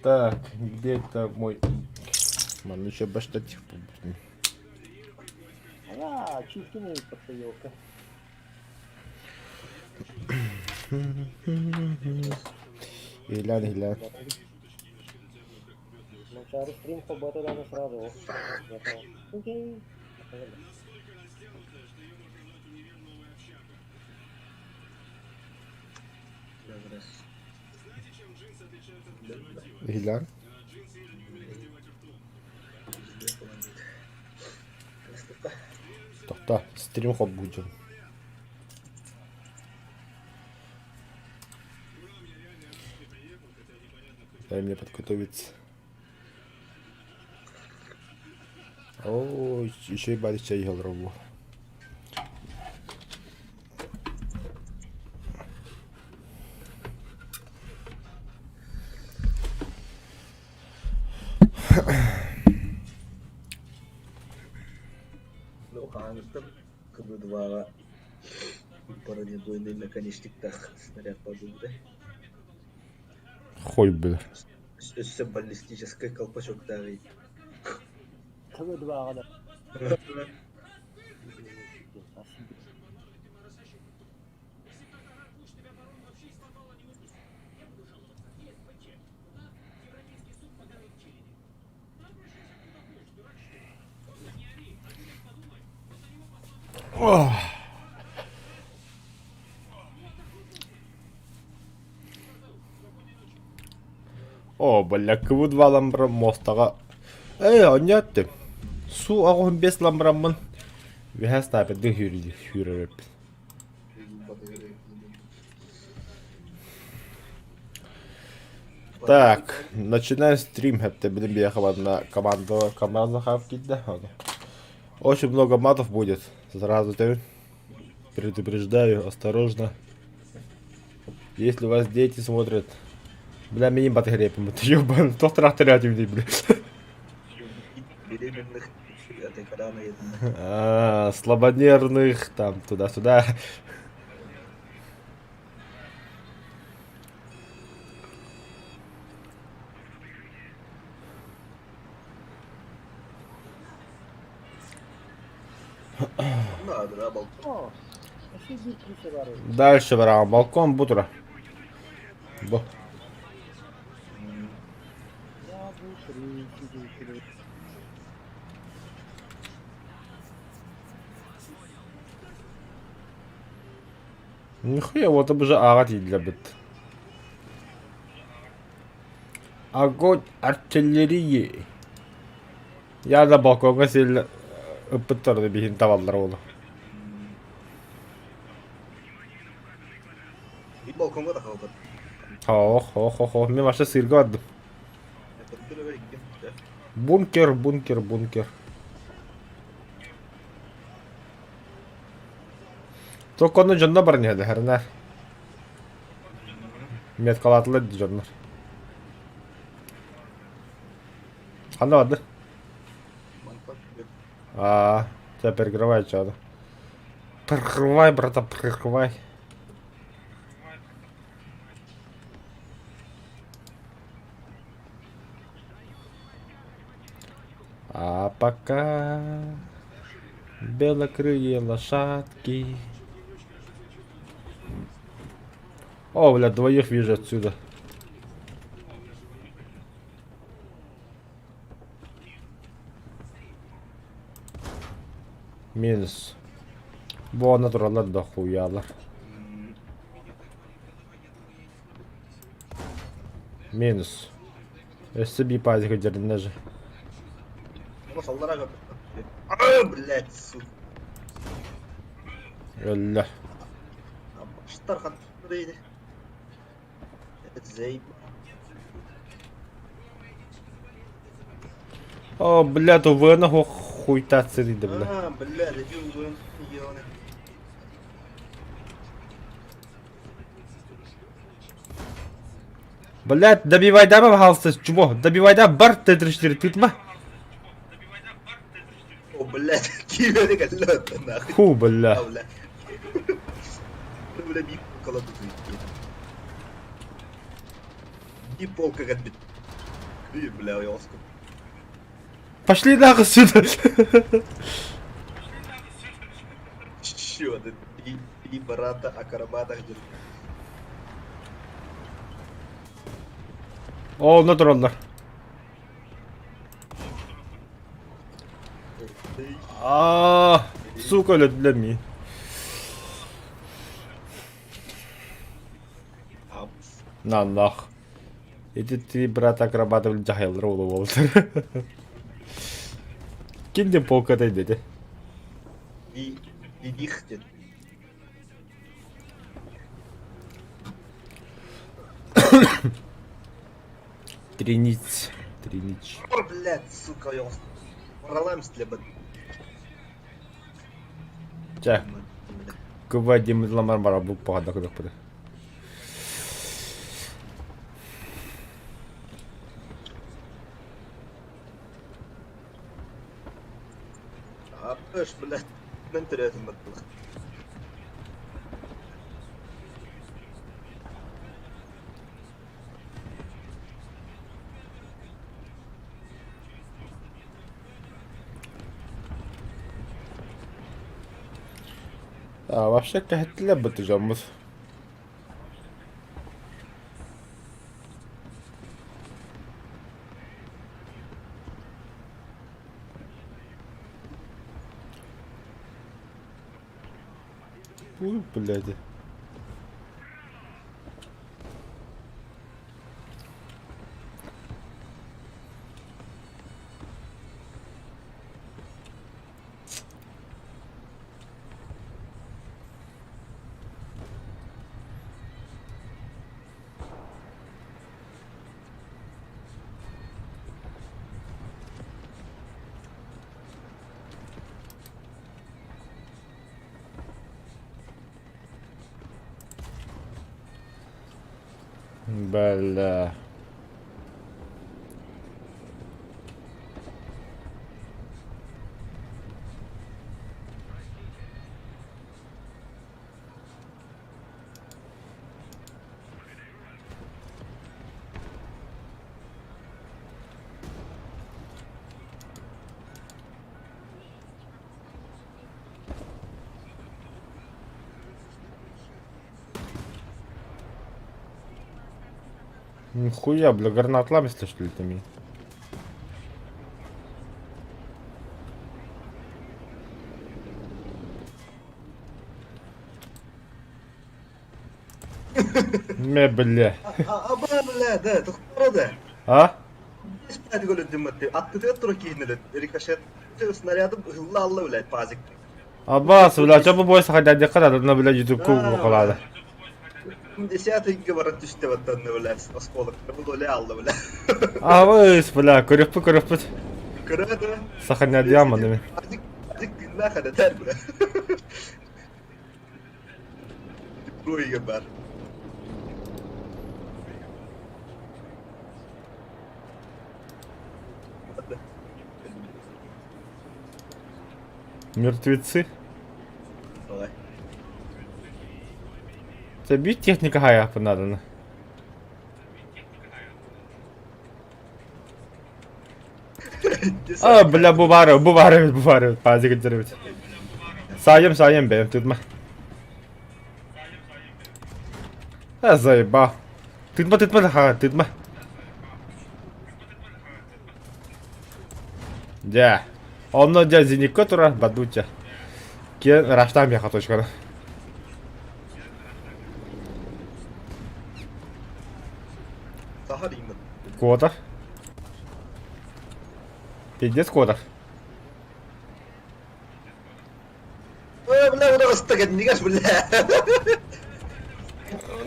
Так, где это мой... Манна еще баштатив А, чистый подсоелка. Иһилээн, иһилээн. Манчаары стрим холбоото даҕаны сразу. Окей. Иһилээн. Тохто, стрим холбуу дьон. Дай мне подготовиться. О, еще и барич чай олоробу. Ну, хаһааҥҥыттан КБ-2-ҕа бронебойный наконечниктаах снаряд бардыбытай? Хуй билэр. Өссө баллистическай колпачоктааҕый. КБ-2-ҕа да. О, бля, КВ-2 ламбра муостаҕа Ээ, онньоттум. Суу оҕуһун биэс ламбраммын үөһэ снайпердыы сүүрэр эбиппин. Так, начинаем стрим. Это блин, биэхэ манна команда команда хав киирдэ. Очень много матов будет. Сразу тебе предупреждаю, осторожно. Если у вас дети смотрят. Бля, мини батарейпом, ты ебан, то тракторя бля. Беременных этой рано А, слабонервных, там, туда-сюда. Дальше бараҕын, балкон бу тура. Бу. Нихуя, вот уже ааҕа тиийдилэрбит. Огонь артиллерии. Я да балкоҥҥа сиэллэ ыппыттар да биһин табаллар уолу. Bir balkonga da kaldı. Ох, ох, ох, ох, мен вообще сыырга бардым. Бункер, бункер, бункер. Только ону дьонно баран иһэллэр, Меткалаатылар дьоннор. Ханна барды? А, тебя перекрывай что-то. Прикрывай, брата, прикрывай. А пока белокрылые лошадки. О, бля, двоих вижу отсюда. Минус. Бу аны тураллар да хуялар. Минус. Өссө би пазика дьэриннэ же. Саллара А, блядь, сука. Өллө. Штархан дейdi. Зейб. О, блядь, УВН хуйтаться дейді, бля. А, блядь, иди УВН, ебаный. Блядь, добивай да, пожалуйста, чмо, добивай да, бар Т-34, тытма. О, блядь, киеве кэллэ нахуй. Фу, бля. А, бля. Бля, биир калабы Би полка кэлбит. Бля, ойоҕоско. Пошли нахуй сюда! Чё, ты три, три брата акробата где О, онно тураллар. Аа, сука өлөдүлэр мии. Наннах. Ити три брата акробата дьаһайаллара уола буолтар. Ким диэн полкатай деді? Дидих диэн. Тринич. Тринич. О, блядь, сука, ойоҕос. Баралаем слеба. Чэ, кыба димит ламар бара бу паҕада кыдыппыты. Аппыш, блядь, мен төрөөтүм баттылах. А, вообще кэһэттилэр быты дьоммут. Ой, блядь. Бля. Нихуя, бля, гранат ламисты, что ли, там? Ме, бля. Аба, бля, да, тохтора да. А? Спать голодым, аттыгар тура киинэлет, рикошет снарядым ыһылла алла, блядь, пазик. Абаас, бля, чо бу бой саха дядя на, бля, ютуб кулаада. Десятый баран түстэ баттанна, блядь, осколок. Бу доля алла, бля. Абыс, бля, көрөппүт, көрөппүт. Көрө да. Саханя диама неме. Пазик, пазик тыыннаах эдэтэр, бля. Труйга бар. Мертвецы. Давай. Це бить техника хая надо. А, бля, бу баар, бу баар, бу баар, пазик деревит. Саем, саем, бэм, тытма. А, заеба. Тытма, тытма, ха, тытма. Дя. Онно дя зеникка тура, бадуча. Кен раштам яха точканы. Саха деймін. Квота. Пиздец квота. Ой, бля, ура, ыстык, нигаш, бля.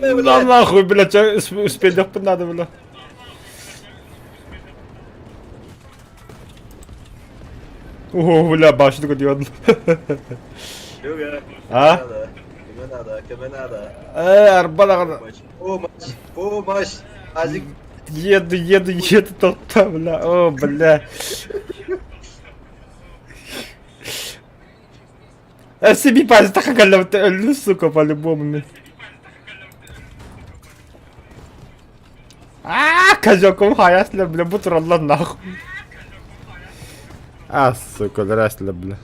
На нахуй, блядь, успеть надо, бля. О, бля, башню куда А? Кеме надо, кеме надо. Арбана. Помощь, помощь. Азик. Еду, еду, еду, тоқта, бля. О, бля. Себе пазит, сука, по-любому. А, козёком хаяслар, бля, бу тураллар нахуй. А, сука, здрасте, бля.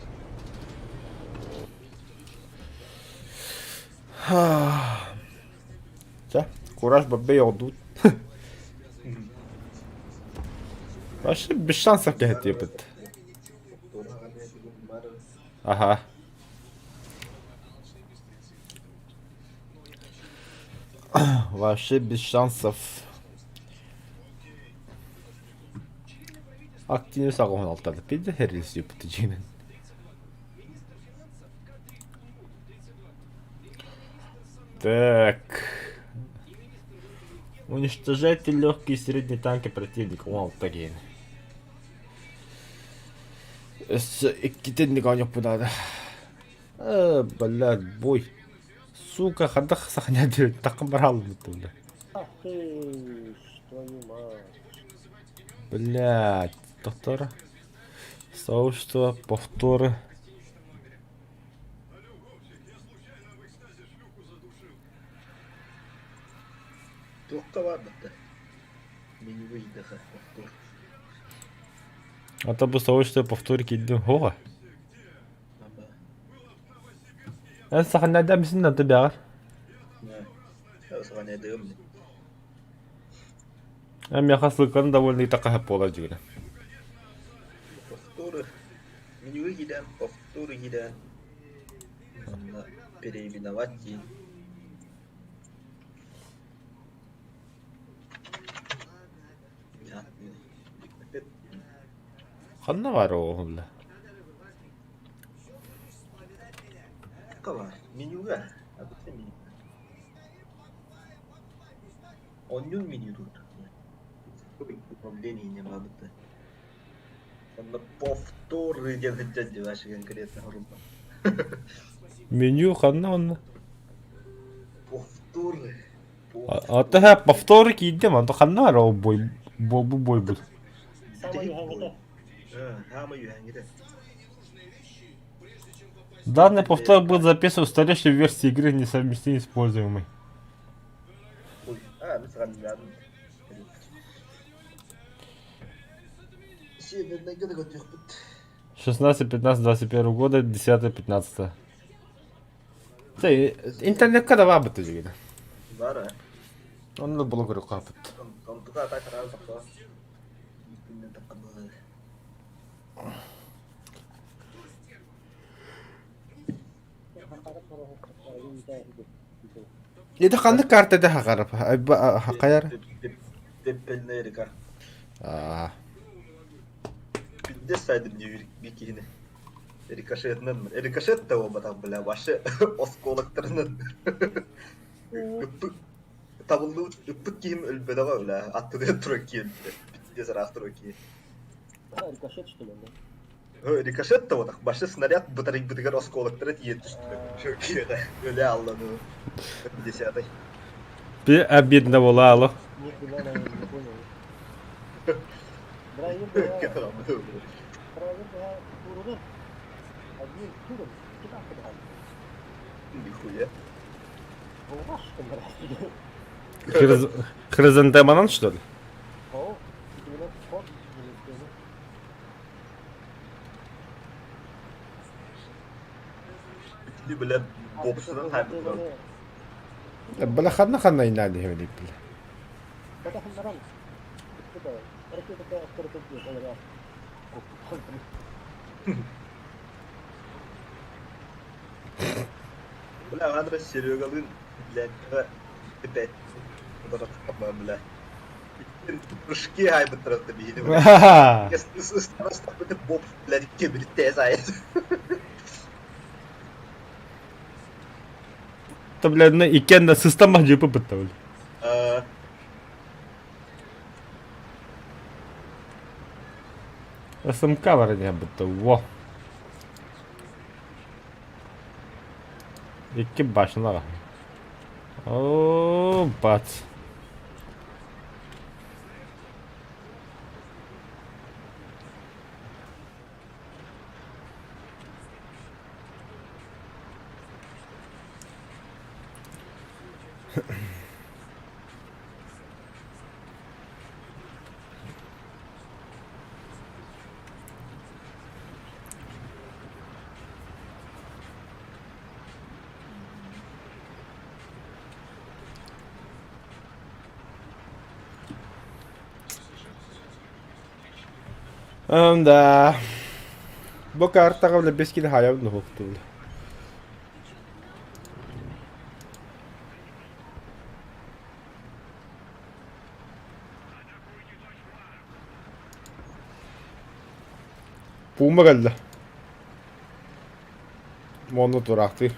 Чэ, кураж баббей оҕдуут. Вообще без шансов кэһэтиэпит. Ага. Вообще без шансов. Активно саҕаһын алтады. Пиздец херрис дьиҥинэн. Так. Уничтожайте легкие и средние танки противника. Уон алта гиэн. Өссө иккитинник оонньуохпун наада. Э, блядь, бой. Сука, хадах сахня диэбит таххын барааллыбыт бля. Ах ты ж, твою мать. Блядь, доктор. Сообщество, повторы. Туохха баарбыт Мини выйдаха повтор. А то бу сообщество повтор киирдим хоҕа. Эн саханнайда мисин да бэҕэр. Саханайдыгым. Эн миэхэ ссылканы довольно такаһап буолар дьигинэ. Повторы. Менюга киирэн, повторы киирэн. Переименовать дии. Ханна баар оҕоһулла? Баар. Менюга. Обычно меню. Онньун меню тут. Управление не бабыта. Онно повторы диэн сылдьан дьэ конкретно оруба. Меню ханна онно? Повторы. Ата повторы киирдим, онто ханна баар ол бой бу бойбут? Саамай үһэҥҥитэ. Саамай үһэҥҥитэ. Данный повтор был записан в устаревшей версии игры, несовместимой с используемой. Ой, а, мы сразу 16, 15, 21 года, 10, 15. Интернекка да баабыт дьигинэ. Бара. Онно блогер хаапыт. Онтука так раз тахса. Күннен тахханнылар. Ити ханнык карта хакарап? Хакаяр? Пепельная река. Аа. Пиздец сайдым диир бикини. Рикошетынан. Рикошет да буолбатах бля, вообще осколоктарынан. Табыллыбыт ыппыт киһим өлбөтөҕө бля, аттыгар турар киһи пиздец ыраах турар киһи. Рикошет, что ли, да? Рикошет да буолбатах, вообще снаряд бытарыйбытыгар осколоктара тиийэн түстүлэр. Киһиэхэ өлө аллану. Десятый. Би обидно было, алло. Нихуя, наверное, не понял. Бля, бля, одним туром Нихуя. Хризантеманан, что ли? Ити бля бопсунан хайбыт. Бля ханна ханна инали бля. Бля, Андра Серегалын, блядь, опять бля. Прыжки хайбыттар биһини. Боб, блядь, кебирте сайт. Та, бля, на икенна система жипы бытта, бля. СМК вроде бытта, во. Икки башына. О, бац. Да. Бу картаҕа бile бес киһи хаайабын уһукту бile. Пуума кэллэ. Уонна тураахтыыр.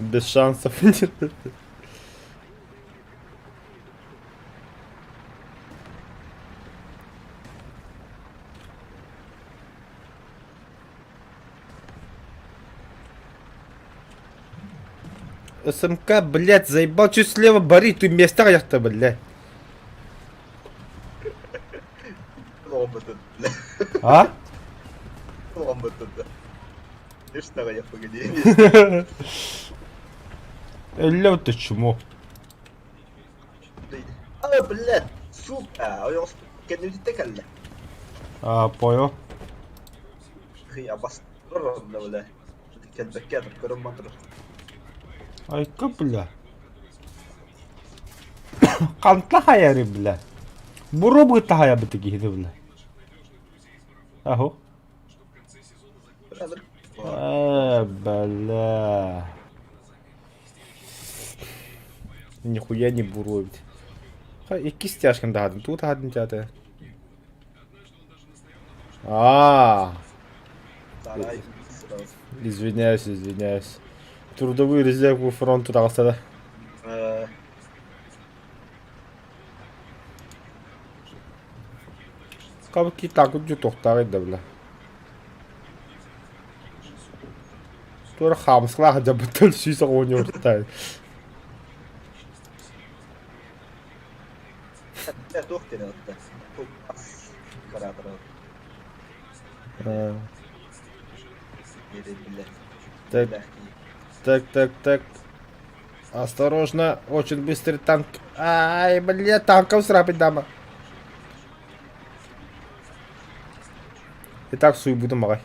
Без шансов. СМК, блядь, заебал, чуть слева бори, ты место аяқта, блядь. А? Элле ты чмо. А, блядь, сука, кэннибититтэн кэллэ. А, понял. Кэлбэккэ көрөн турар. Айка, бля. Хантан хайары, бля. Буруо быһыта хайабыт киһини, бля. Аһо. Э, бля. Нихуя не буровит. Икки стяжкин даһадын. Туу таһадын театр. А, извиняюсь, извиняюсь. Трудовой резерв фронту таҕыста да. Кабыки так дьу тохтааҕый да бля. Туора хаамыскалаах дьабыттан сүүс оҕонньоруттай. Туох диэн ылта? Так, так, так, так. Осторожно, очень быстрый танк. Ай, бля, танком срапить дама. Итак, суйбутум аҕай.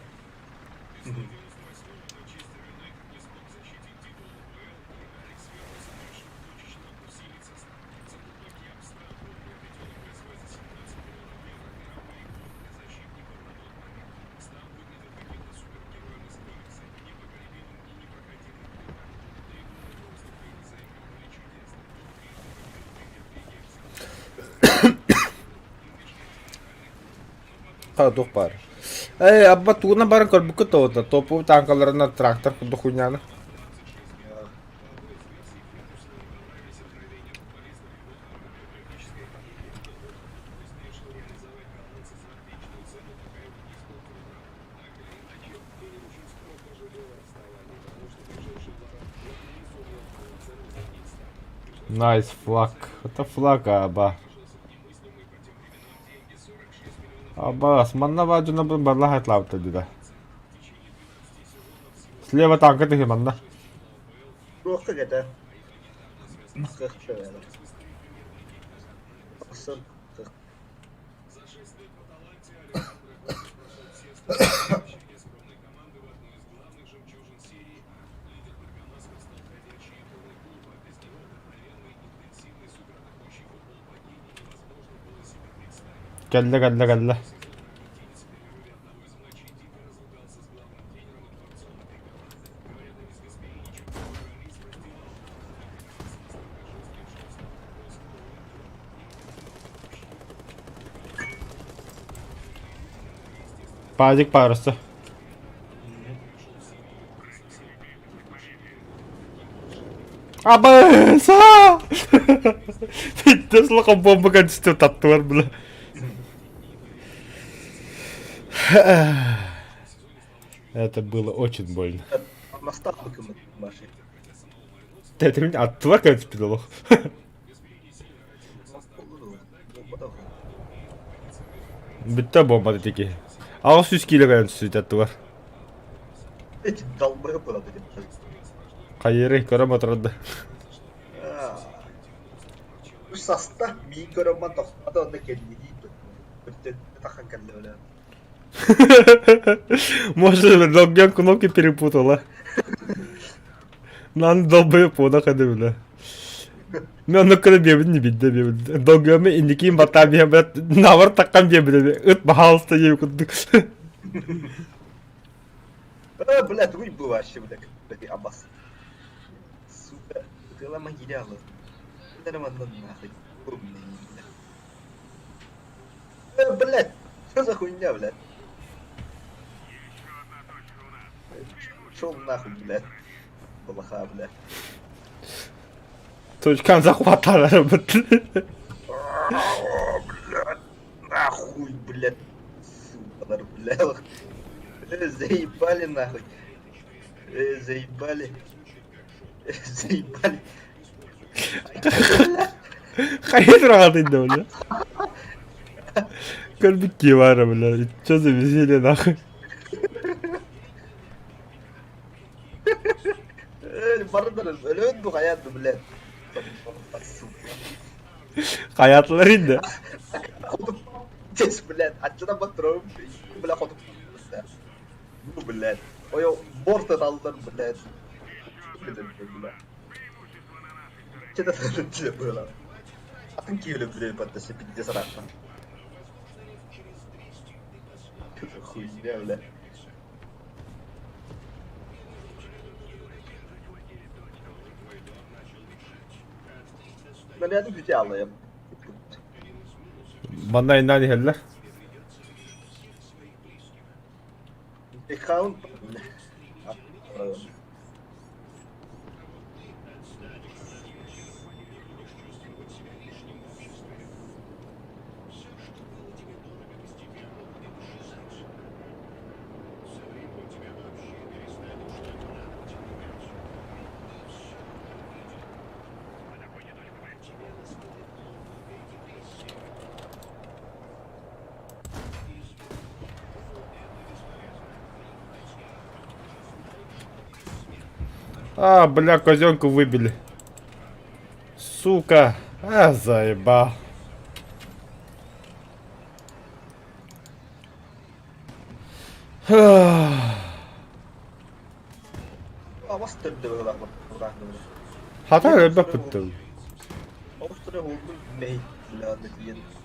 Туох баар. Эй, абба тугунан баран көрбүккүт тоҕута. Топовый танкаларынан трактор курдук хуйняны. Nice флаг. Это флаг, аба. Абаас, манна баар дьоно барла хайтлаабыттар дии Слева танка тыһы манна. Туохха кэтэ? Кыахта Охсон Кэллэ, кэллэ, кэллэ. Пазик паруса. Абыса! Пиздец, лохом бомба качество таттылар, бля. Это было очень больно. Мастаабыкыммыт машина. Это меня аттылар конечно пидолох. Бүттэ бомба дики. Аҕыс үс киилэ кэлэн түсүт аттылар. Эти долбоеб была Хайыры көрө мотурда. Саста мии көрөммөн тохтоото онно кэллии. Тахан кэллэ. Может, Долгян кнопки перепутала. Нан долбоеб буола хады бля. Мен онно кына биэбин не бидде биэбин. Долгуйамы инникиин баттаа биэм блядь навар таккан биэбин ыт баһаалыста диэби курдук. Э, блядь, уй был вообще, блядь, блядь, абас. Сука, тыла могилялы. Нормально нахуй. Умный, блядь. Э, блядь, что за хуйня, блядь? Шел нахуй, блядь. Балаха, блядь. Точкан захваталар бит. Блядь, нахуй, блядь. Сука, блядь. Э, заебали нахуй. Э, заебали. Э, заебали. Хайа тураҕатын да бля. Көрбүт киһи баара бля. Что за веселье нахуй? Э, бардар, өлөөн ду хайаат ду, блядь. Сука. Хайаатылар инде. Тес, блядь, аччынан баттырабын, бля, хотуп. Ну, блядь. Ой, борт алдар, блядь. Бля. Че было? Атын киһи блядь, подтаси пиздец рахма. Хуйня, бля. Наряду бүтэ аллайым. Манна иннан иһэллэр. Аккаунт. А, бля, козенку выбили. Сука. А, заебал. Абас төрдө Хата өлбөт бүттүм.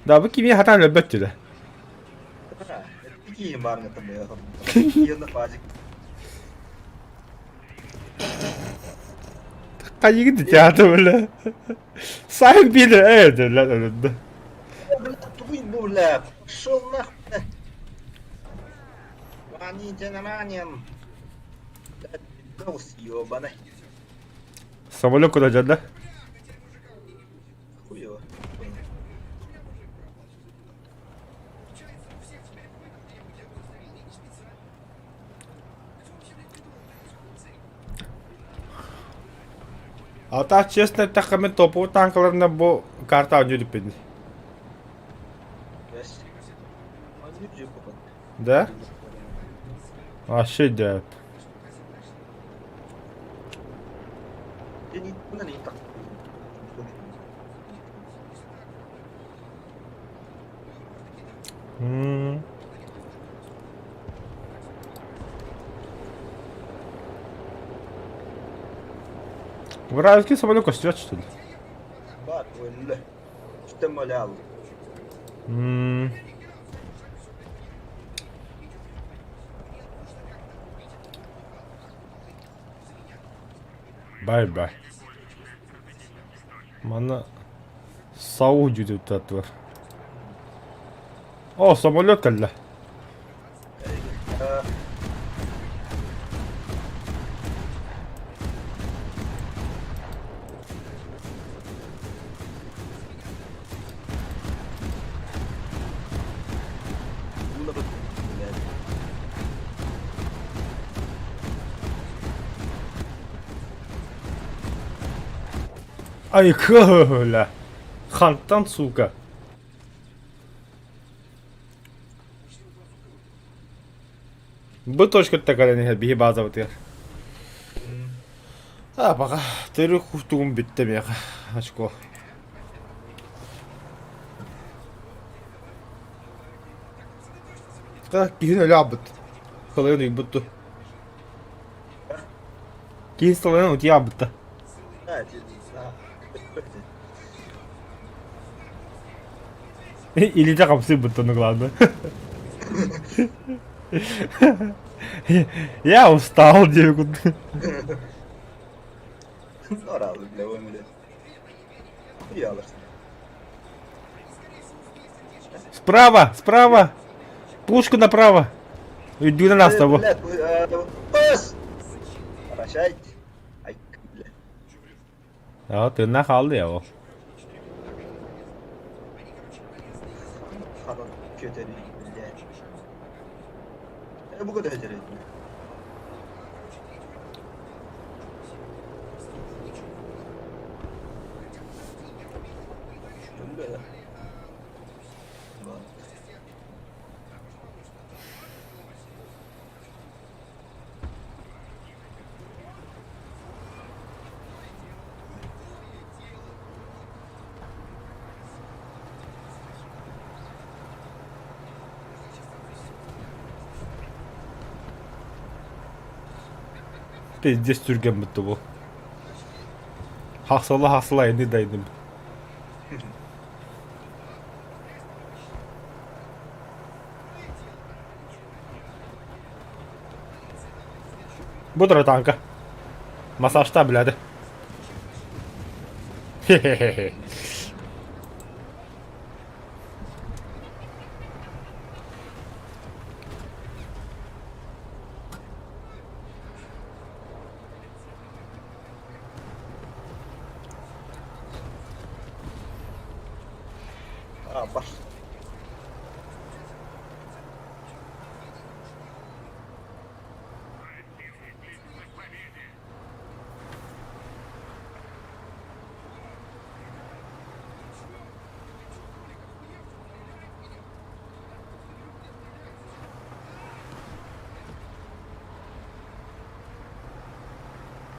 Да, бу кими хата өлбөт түлэ. Хайыгын театр бля. Сайын биир ээ бля өлөндө. Бля, пошел нахуй. Ёбаный. Самолет куда дьонно? Хуево. А так честно эттэххэ мин топовый танкаларына бу карта оонньуу иликпин. Да? Вообще да. М. Вражеский самолет костюет, что ли? М. Бай-бай. Манна сау дьүдүттатылар. О, самолет кэллэ. Ай, кыһыла. Хантан, сука. Бу точкатта кэлэн иһэр биһи баазабытыгар. А, пока төрүк кустугум бүттэ миэхэ. Очко. Киһин өлө аалбыт. Сылайан уйбут дуу. Киһи сылайан утуйа аалбыт да. Илиитэ хамсыырбыт ону главное. Я устал диэбит курдук. Справа, справа! Пушку направо! Үрдүнэн ааста бу. Аа, тыыннаах хаалды я ол. Пиздец түргэн бутtu bu. Хахсала хахсала ини дайдым. Бу танка. Массажта бляды. Хе-хе-хе.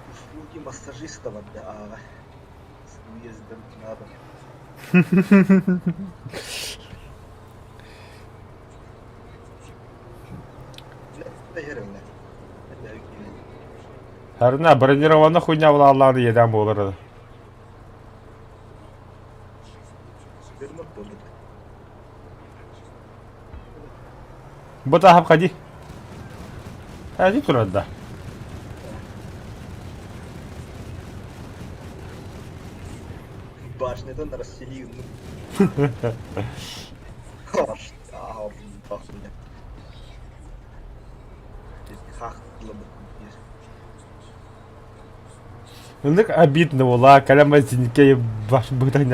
Услуги массажиста да, с выездом на дом. Харына бронированный хуйня буолааллааны иэдээн буолар. Бу таһап хади. Хади турар да. Башнятан расселил. Ыннык обидно буолаа, кэлэн зиникке баш бытан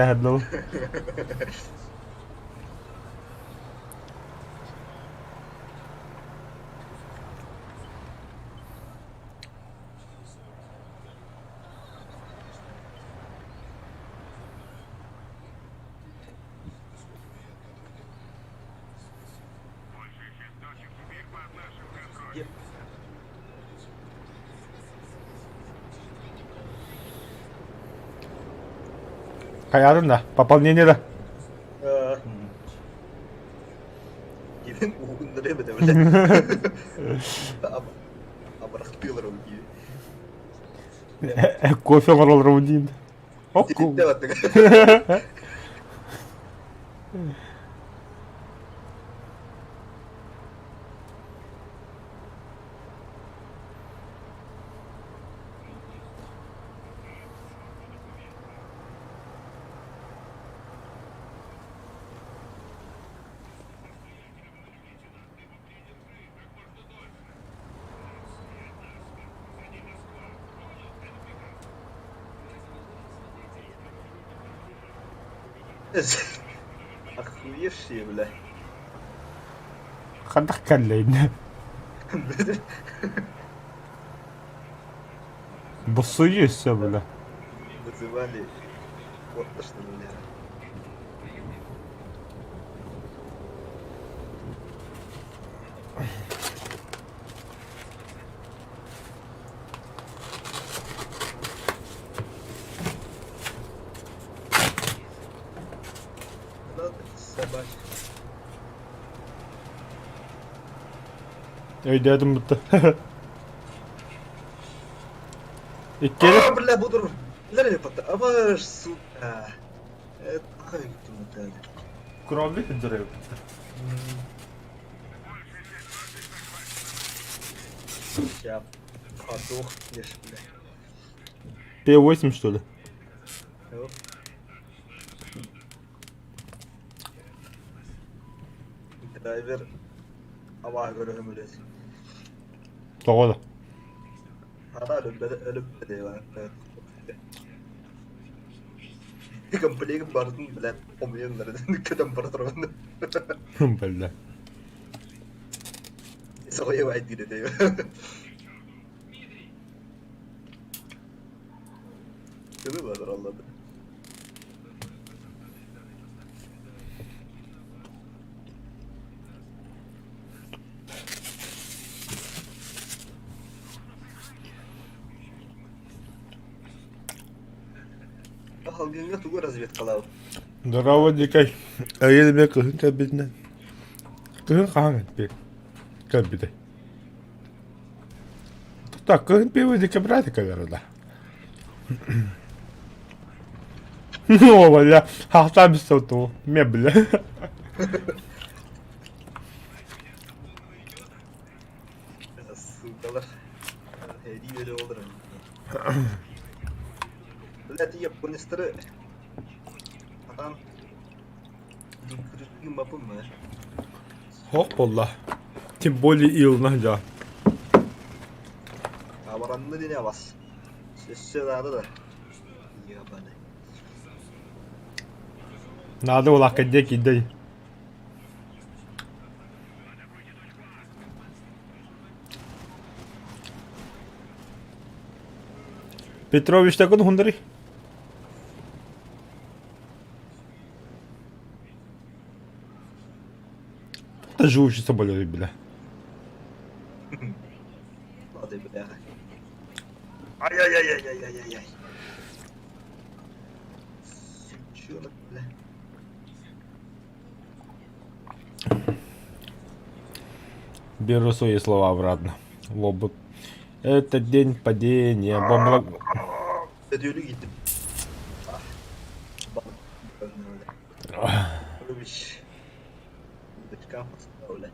Хайаатын да, пополнение да. Кимин уһугуннарыа эбэтэ бile. Абырахтыылар ол дии. Кофе оҥороллор диин. Тиритте баттыга. Охуевшие, бля. Хайдах кэллэйин? Босуйа өссө бля. Вызывали отпуск, бля. Надо собачка. Өйдөөтүм бутта. Иккиэри. А, бля, буду... Бля, сука. Это Кровли сылдьар Сейчас подохнешь, бля. П8 что ли? Драйвер абааһы көрөһүм үлэс. Тоҕо да? Хата өлүммэт өлүммэт Комплект бардын, блядь, хомуйан көтөн бара турабын. Бля. Соҕуйа диир этэ. Кими бадараллар? Халгыҥҥа тугу разведкалаабыт? Здорово, Дикай. Эйиэдэ кыһын кэлбитинэн. Кыһын хаһан кэлбит? Кэлбитэй. Так, кыһын пиво декабря кэлэр да. Ну, бля, хахтаан бистэ Ме, бля. Ссылкалар. Эдии бере олорон. Блядь, японецтары атан бапын Хоп болла. Тем более илна да. Абаранны дине бас. Сөссө надо да. Ебаный. Надо улакка дек идей. Петрович такой хундари. Это живущий соболь, бля. Ладно, бля. Ай-яй-яй-яй-яй-яй-яй. Сучонок, бля. Беру свои слова обратно. Лобот. Это день падения. Бомба... Ödülü gittim. Ah. Bak. Öyle. Öyle.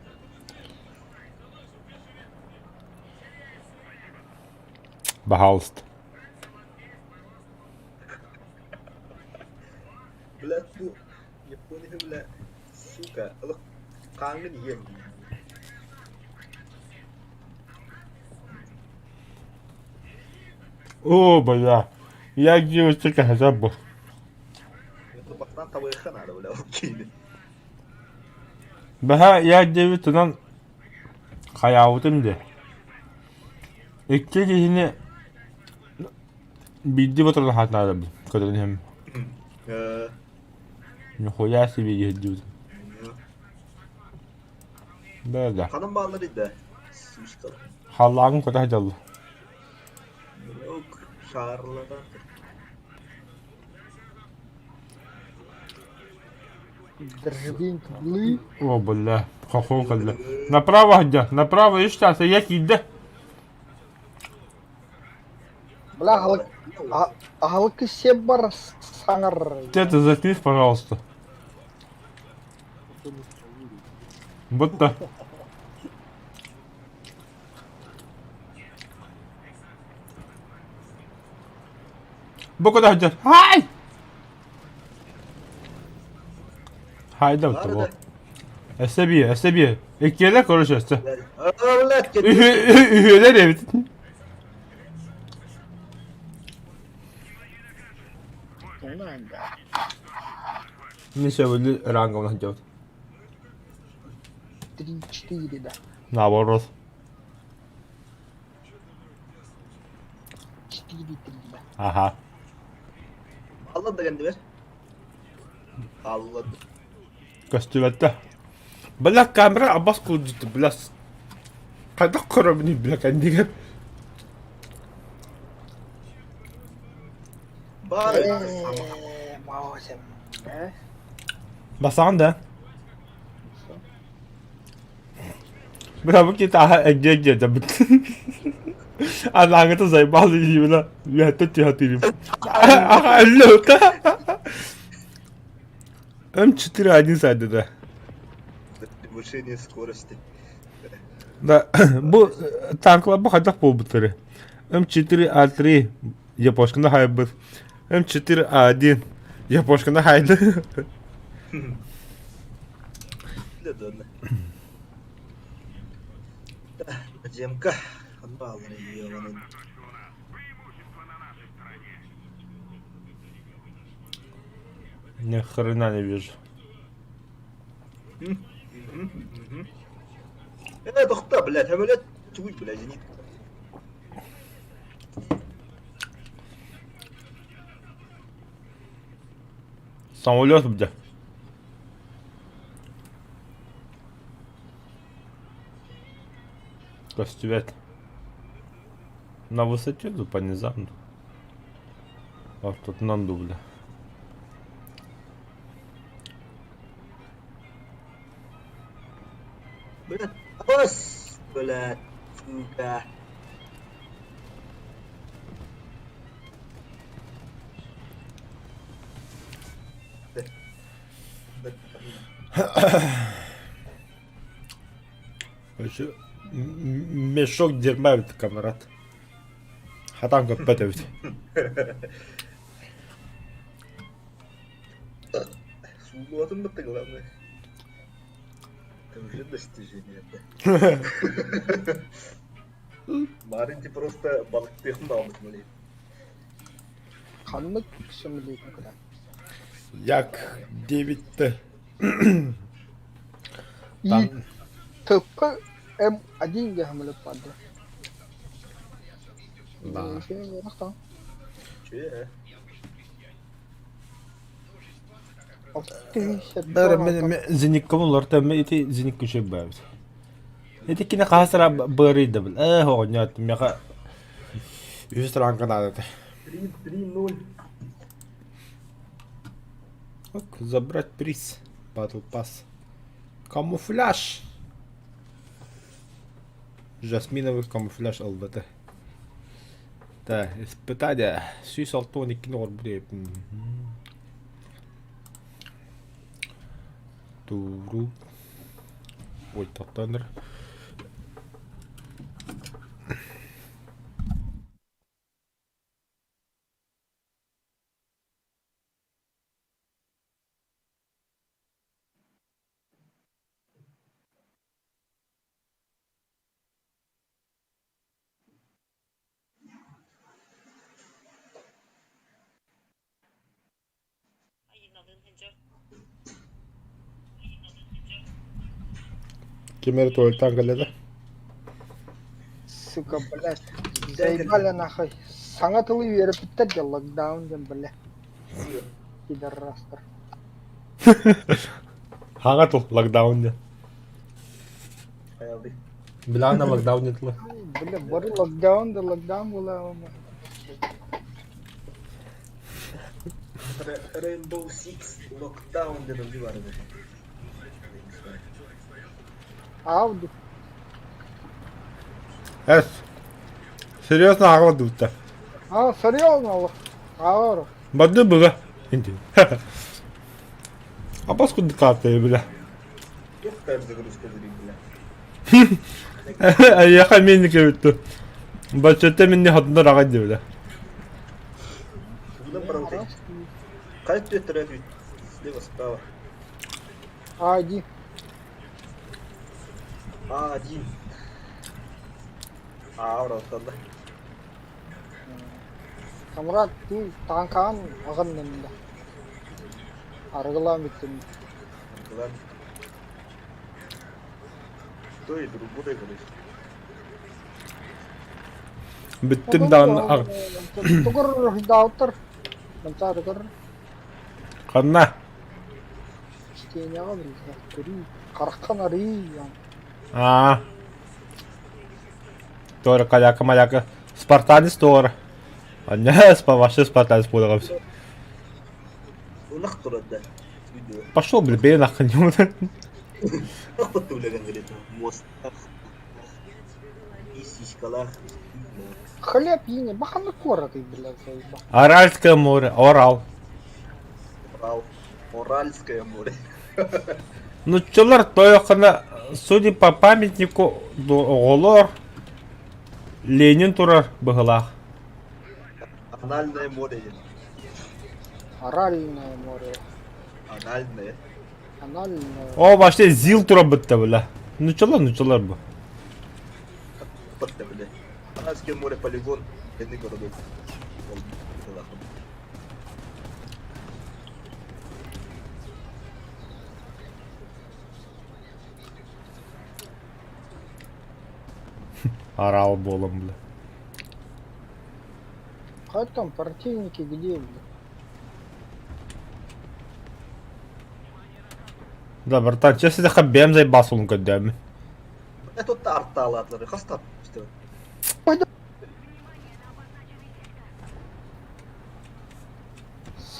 Пожалуйста. Бля, бу Япония, бля, сука, хааҥҥын иһиэм. О, бля. Я девочка забыл. Бастаан табыахха наада, бля, ол киини. Бэһэ я диэбит хайаабытым дии. Икки киһини биирдии ботуруһаат наадабын көрөн иһэммин. Нихуя себе ездил. Да, да. Ханан бааллар да. Сучкалар. Халлааҥ көтө сылдьаллар. Yok, шарлатан. О, бля, хохол кэллэ. Направо сылдьар, направо үс чаас ыйа киирдэ. Бля, аһылык аһылык сиэп бар саҥар. Ты это заткнись, пожалуйста. Будто. Бу куда сылдьар? Хай! Хайда того. Өссө биир, өссө биир. Иккиэлэр короче өссө. Блядь, Үһүөлэр эбит. Мин сөбүлүүр ранговна сылдьабыт. 3-4, да. Наоборот. 4-3, да. Ага. Алла да кэннибэр. Алла. Көстүбэттэ. Бля, камера абас курдук, бля. Хайдах көрөбүнүй, бля, кэннигэр. Бар. Маусем. Басаҕын да? Бырабы китаха эгге дедебит. Анаҥыта заебал илиибина үөһэттэн түһэ Аха өллөтэ. М4 сайды да. Превышение скорости. Да, бу танклар бу хайдах буолбуттары. М4А3 япошканы хайбыт. М4А1 япошканы хайды. Да, Демка. Баллы ебаный. Ни хрена не вижу. Э, тохта, блядь, хамелет туй, блядь, зенит. Самолет где? Костювет. На высоте, ну, по низам. А тут нанду, бля. Блядь, ос, блядь, сука. Вообще, мешок дерьма это, камрад. Хатан көппөт эбит. Суулуотун бытты главное. Это уже достижение, да. Маринти просто балыктыахын баҕабыт блин. Ханнык сөмөлүөтүн кытары. Як 9-т. И ТП М1 диэн сөмөлүөт баар дуо? Да. Че? Зеникком олорто ме ити зеникку шөббөбүт. Ити кини хаһасара быарыйда бил. Э оҕонньот меха үһүс ранга наадата. 3-3-0. Ок, забрать приз. Battle Pass. Камуфляж. Жасминовый камуфляж ЛВТ. Да, испытание. Сүүс 62 оҕорбут эбиппин. Тууру. Ой, тохтооннор. Ким эрэ туалеттаан кэллэ да? Сука, блядь, заебали нахуй. Саҥа тылы үөрэппиттэр дьэ локдаун диэн, бля. Пидорастар. Хаҥа тыл локдаун диэн. Хайалды. Билаана локдаун диэн тыла. Бля, бары локдаун да локдаун буолаа. Rainbow Six Lockdown диэн ылыы бар эбит. Ауди. Эс. Серьезно аҕала дубута. А, серьезно, олох. Аҕар. Барды быга. Инти. Абас курдук хааттайы бля. Туох тайм загрузка дырый, бля. Эйиэхэ миэнник эбит Баччата минни хотунар аҕай диэбитэ. Тугунан барабытай? Хайа түөттэрэ Слева, справа. А1. А1. А, ураатталла. Камрад, ты таҥкаҕын аҕынным да. Арыгылаан бүттүм. Арыгылаан. То и другое, короче. Бүттүм даҕаны Тугур даутар. Мантаарыгар Ханна? чтениеҕа билсэ көрүү. Хараххан арыый. Аа. Туора каляка-маляка. Спартанец туора. Анньа, вообще спартанец буолаҕа Ынах турар да. Пошел, бля, бей нахуй. Ах, подтуляган говорит. Мост. Сиськалаах. Хлеб ини, баханы куораты, блядь, заебал. Аральское море, Орал. Урал. Уральское море. Нуччалар тойоххуна, судя по памятнику, оҕолор Ленин турар быһылаах. Анальное море. Оральное море. Анальное. Анальное. О, вообще ЗИЛ турар бытта бля. Нуччалар, нуччалар бу. Бытта бля. Аральское море полигон. Бедный городок. Арал буолан бля. Как там противники где, бля? Да, братан, честно, бэм заебался он годами. Это тарталатлары хастап.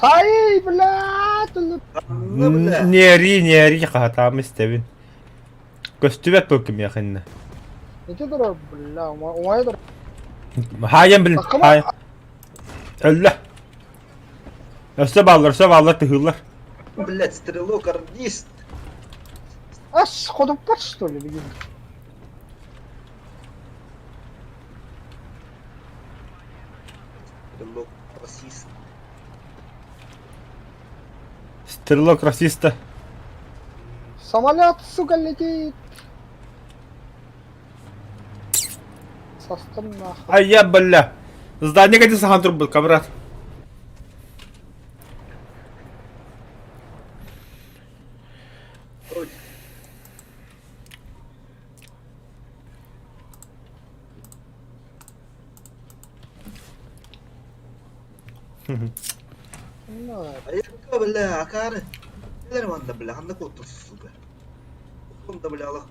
Сай, блядь! Не ори, не ори, хаһатаам истэбин. Көстүбэт был кимиэхиннэ. Ити турар, бля, умайа турар. Хаайан билин, хаайан. Өллө. Өссө бааллар, өссө бааллар тыһыыллар. Блядь, стрелок ардист. Ас, ходоппот что ли, билин? Стрелок расист. Стрелок расиста. Самолет, сука, летит! Састым нахуй. Ай я, бля. Здание где сахан турбут, камрад. Ой. Айыкка, бля, акары. Нелер манна, бля, ханна куттун, сука. Куттун да, бля, алах.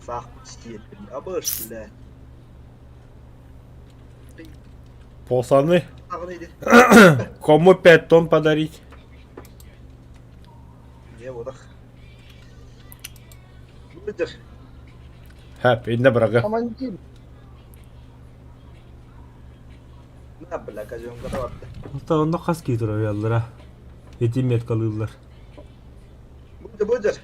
Саах сиэппин, абыш, бля. Пацаны, Ағын иди. кому 5 тонн подарить? Не, вот Выдержь. Хэп, инна брага. Командир. На, бля, казёнка барда. Ота онно хас киһи турар Эти меткалыыллар. Выдержь, выдержь.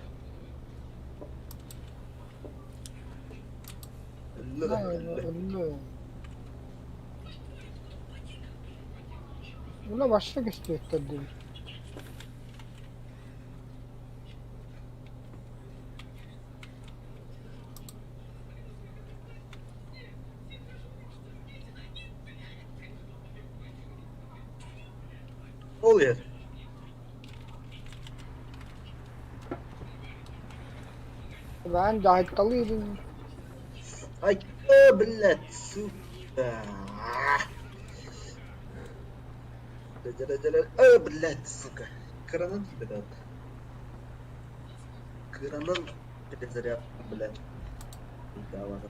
Ула вообще көстүбэттэр дии. Ол иһэр. Бэйэм дьаһайталыыбын. Ай, блядь, сука. Э, блядь, сука. Кыранан тиийбэт Кыранан перезаряд, блядь. нахуй.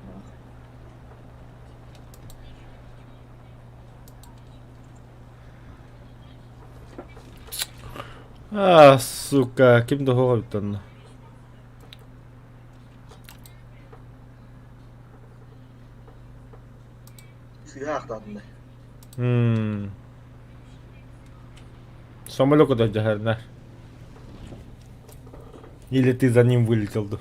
А, сука, ким да эбит онно. Сыыһа ахтаатынна. Мм. Самолет куда дьаһарнар. Или ты за ним вылетел да?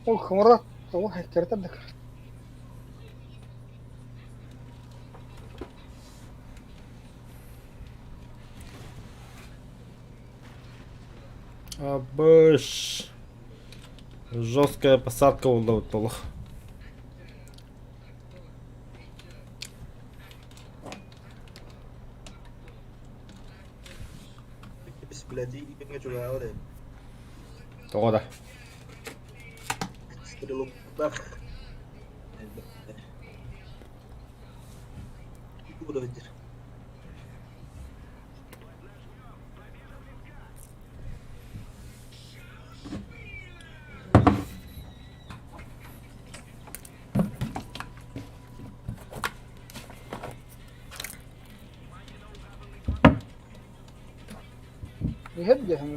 Ох, Мурат, ох, кертер Абыш. Жесткая посадка улаутолох. Блядь, иҥҥэ чугаһаабат эбит. Тоҕо да? Стрелоктаах. Буду Иһэр диэһэҥ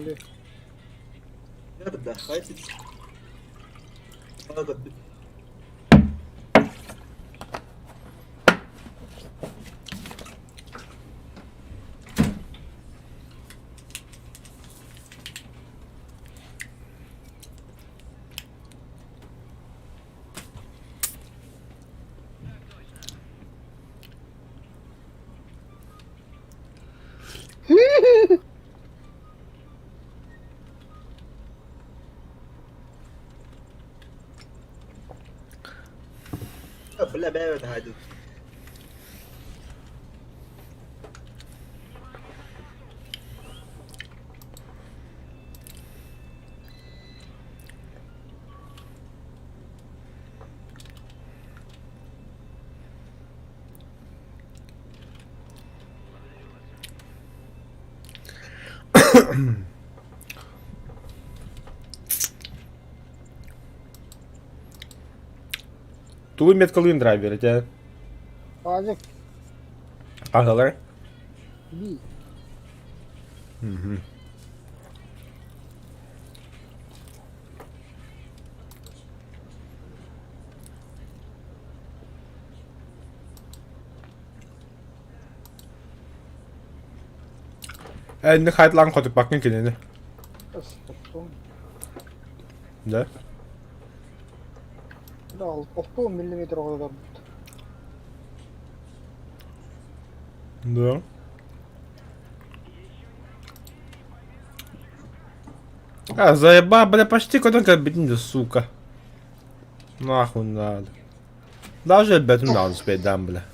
Да, хватит. Бля, бля, бля, Тугу меткалыын драйвер этэ? Пазик Аһылар? би. Энни хайтлаан хотуппаккын кинини. Оттон. Да? Да, 6 миллиметр оҕолорбут. Да. А, заеба, бля, почти куда кабинет, сука. Нахуй надо. Даже ребят, надо успеть дам, бля.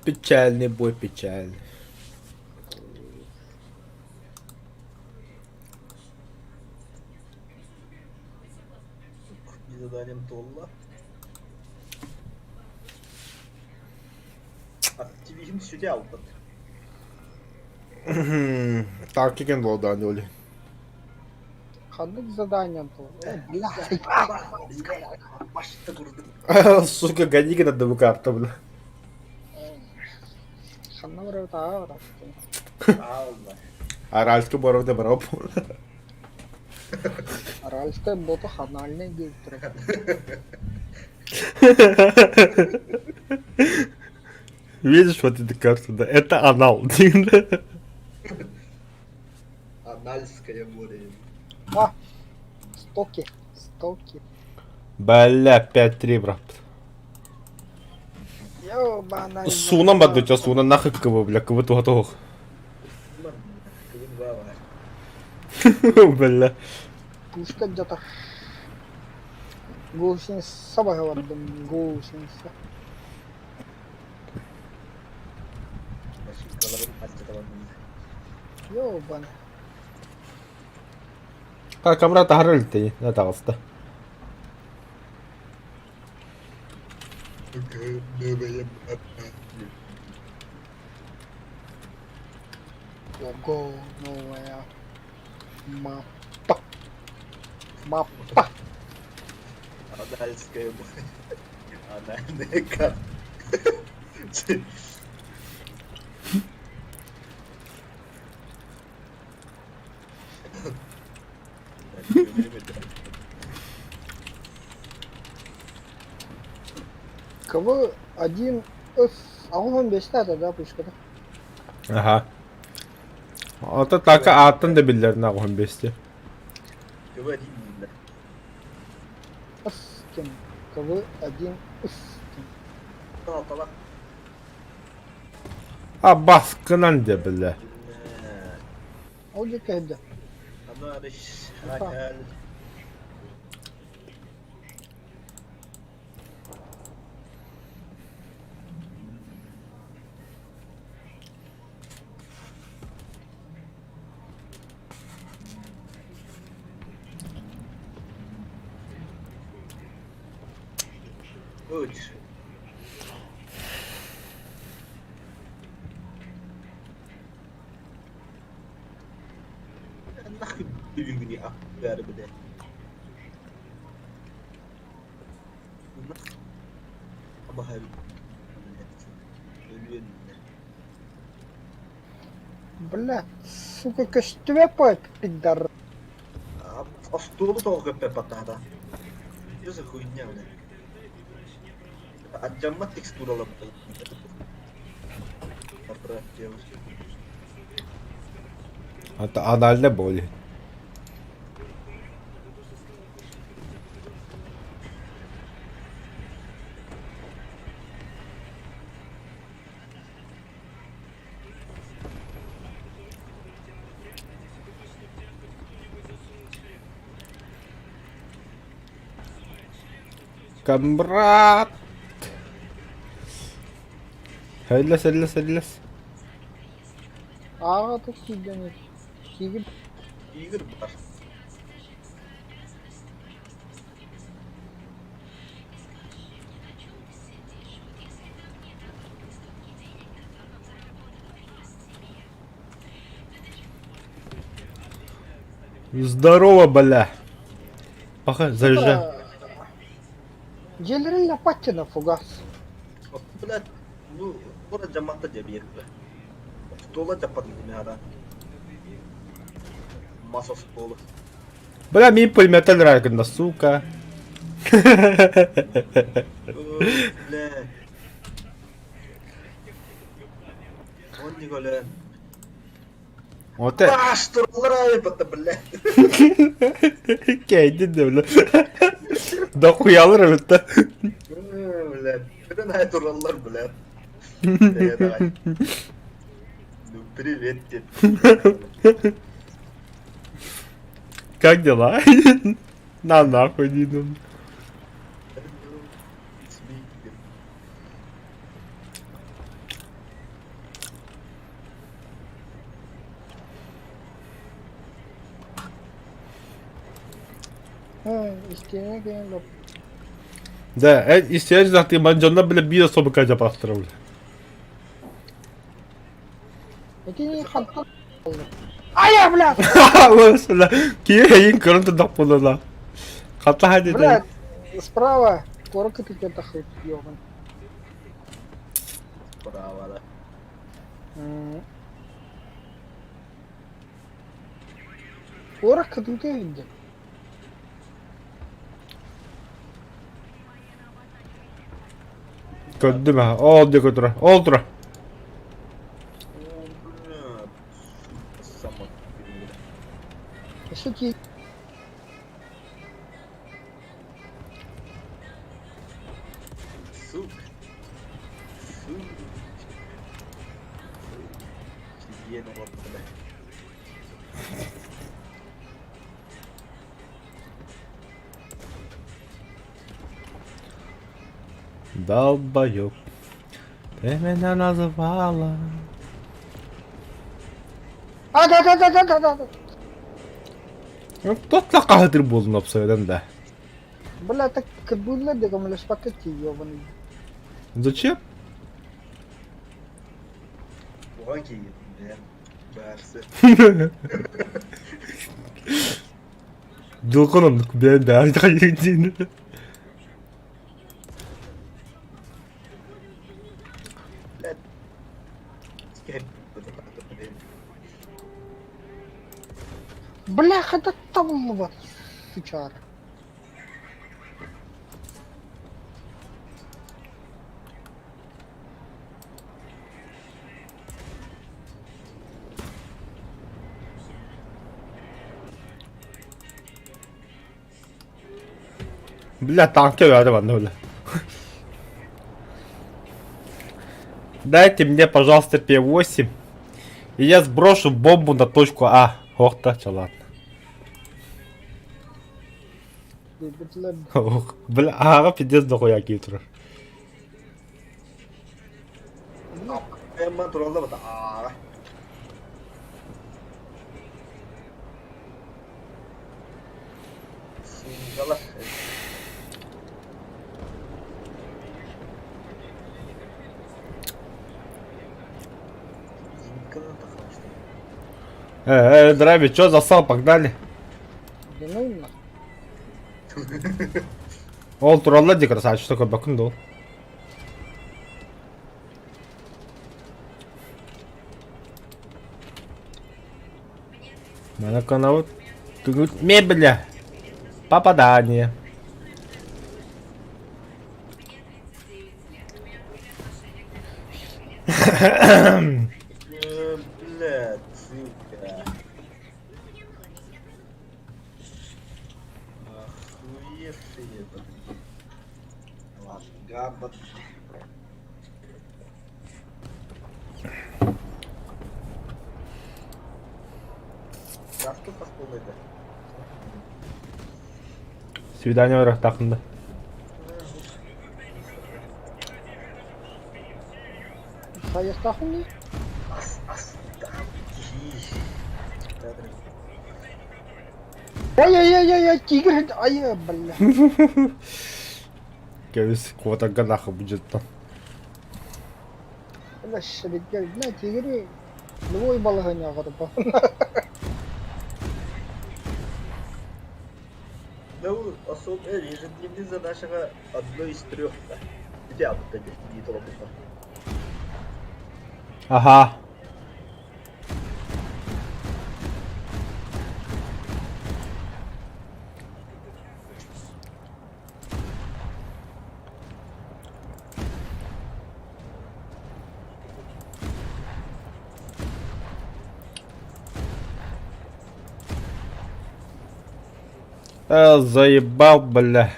Печальный бой, печальный. Bir заданием туолла. Активизм сүтэ албат. Так, кикен был, да, Оли. Ханнык задание был. Бля, Башта курдук. Сука, гони на одну карту, бля. ханна барар таа барар. Алла. Аральский боров да бароп. Аральская бота ханальный директор. Видишь, вот эта карта, да? Это анал. Анальское море. А, стоки, стоки. Бля, 5-3, брат. Ёбаная. Суунан бадыча, суунан нахуй кыбы, бля, кыбы туха тух. Кыбын баба. Бля. Пушка где-то. Гусеница бардым, гусеница. Машинкаларын астатабан. Ёбаная. А, камера тахарыл ты, на таҕыста. Ого, новая мапа. Мапа. Анальское море. Анальная карта. КВ 1 С. А он без да, пушка, да? Аха. Ото така аттан да биллер нагон бести. КВ один бля. С кем? КВ 1 С кем? Тала тала. А баскынан де бля. Ол жеке хедде. Анариш. Акал. Үч. Нахуй бүгүҥҥүнү аттыгар бile. Бля, сука, көстүбэт поэт пиддар. Остуолу тоҕо көппөт баттаата. Что за хуйня, бля? Ардьаммат текстуралар Это анальная боль. Камбрат! Эллэс, эллэс, эллэс. Ааҕа киирдэн киирин Игорь бар. Здорово, бля. Пока заряжай. Дьиэлэрин лапаччына фугас. Блядь, ну, куора дьамматта дьэ биэрдэ. Остуола дьаппатын кимиэхэ Мас остуолу. Бля, мин пулемета нравится, сука. Бля. Он не голен. Вот это. Баш, тураллар айбата, бля. Кейдин да, бля. Да хуялар эбит да. Бля, Көрөн ай тураллар, бля. Давай. Ну, привет, дед. Как дела? На нахуй не иду. Истиэнэ кэлэн лоп Да, истиэн ты манжонна бля биир особо кадя пастыра бля. Итини хантан Ая, блядь! Бля, киһи көрөн турдах буолла. Хата хadi Блядь, справа корка ты где-то хоть ёбан. Справа, да. Корка тут и где? Көрдүм ha. Ол диэки тура. Ол тура. Сама. Еще ти Сука. Сука. Киен олордо. Долбоёб. Ты меня назвала. А, да, да, да, да, да, да. Тотла каһытыр буолун обсойдан да. Бля, так как было, да, спакетти, ёбаный. Зачем? Буга киин, бля. Бәрсі. Дылкон оннук бэйэн бэйэн Блядь. Бля, это табыллыбат, сучара. Бля, танки бәрі манна, бля. Дайте мне, пожалуйста, П8. И я сброшу бомбу на точку А. Ох, так, ладно. Ох, бля, ага, пиздец дохуя киев турар. Эмман туралла бата. Аа. Сугалар. Э, э, Драйвер, чё засал, погнали. Да ну нахуй. Ол тураллар дии красавчик такой бакын дол. Mana канал тут мебеля. Попадание. Э, Блядь, сука. Охуевшие, блядь. Ладно, габа. Заступ это. Свидание ырахтахында. Хайастахуни? Ас, ас, да, Ай-яй-яй-яй, тигр, ай, бля. Кэбис куотарга нахуй бюджеттан. Бля, шрикер, бля, тигри. Любой балаһыня горба. Ну, особо ежедневный задача одно из трех, да. Где вот эти не толкуха. Ага. Э, заебал, бля.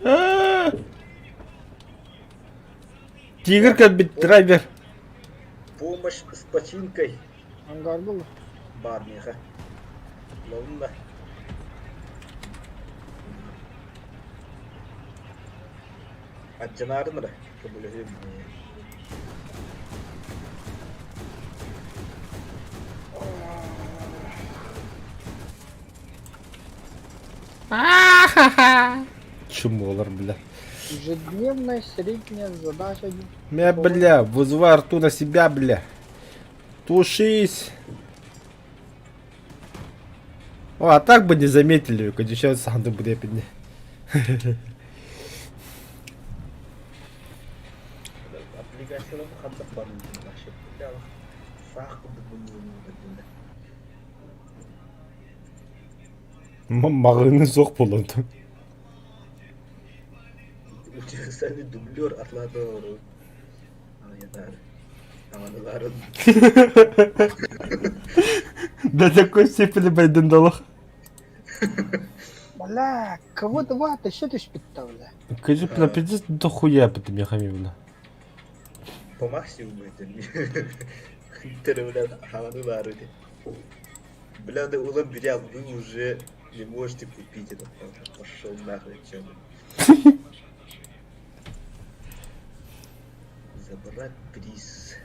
А! Тигр как драйвер. Помощь с починкой. Ангар был. Бармиха. Ловно. Аттенарын да. Чумолар, бля. Ежедневная средняя задача. Мя, бля, вызывай арту на себя, бля. Тушись. О, а так бы не заметили, когда сейчас санды буде подня. Аппликациялар ханtak бар Сақ Мағыны соқ болонду. Универсальный дублер атлады. Аманыларын. До такой степени байдындалах. Бля, кого два ты что ты шпитта, бля? Кажи, бля, пиздец, дохуя бит мехами, бля. По максимуму это. Бля, аманылары. Бля, да улам берял, вы уже не можете купить это. Пошел нахуй, чё. Забрать приз.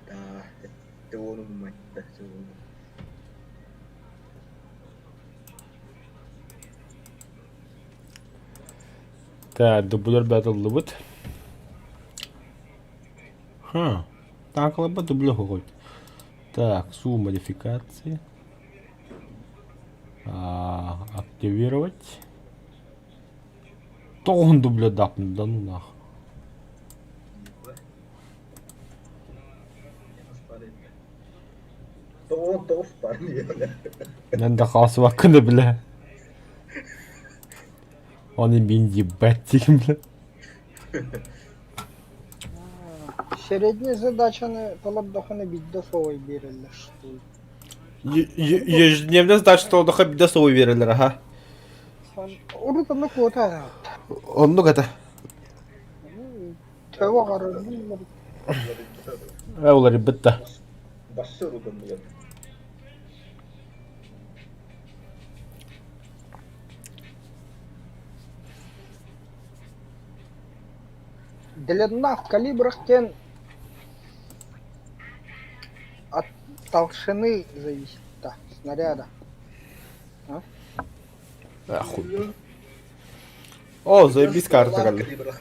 Да, это он, мать, да, это он. Так, дублер battle вот. Ха. Так, либо дублер хоть. Так, су модификации. А, активировать. Тоғын дублер дапны, да ну нах. Он тоф парни, бля. Мен де қалсы күні, бля. Оны мен ебать деймін, бля. Средняя задачаны талап бидде солай берилер, что ли. Ежедневно задача толдыха бидде солай берилер, ага. Урут онно куота. Оннук это. Төбө карар. Олар бітті. Басы рудом, бля. Длина в калибрах тен от толщины зависит, да, снаряда. А, хуй. О, заебись карта кэллэ.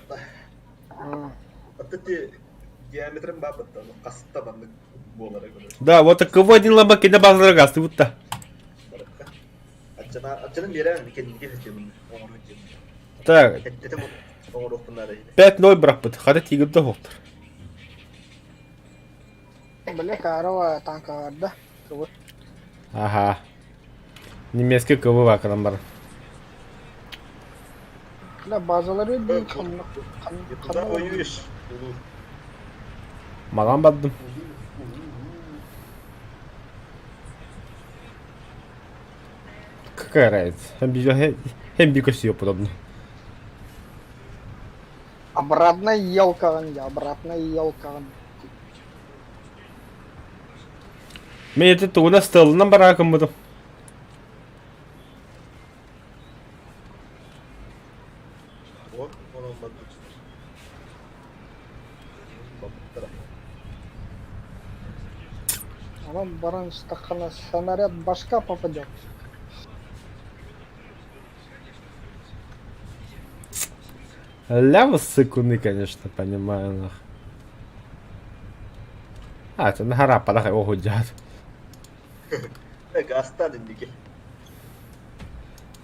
Да, вот кого один лаба кене базарга астыбытта. Так, 5-0 бырахпыт. Хата тигр да хоқтыр. Бля, Карова танкаларда. Кыбы. Ага. Немецкий КВ бакынан бар. Бля, базалары bir kanlı Куда kanlı воюешь? Маган бардым. Какая разница? Hem bir көсүө подобно. Обратно елкаҕын дьэ, обратно елкаҕын. Мен ити тугуна стелынан бараакыммытым. Онон баран истэххинэ снаряд башка попадет. Ля сыкуны, конечно, понимаю, нах. А, это на гора падахай, ого, дяд. Гаста дэнники.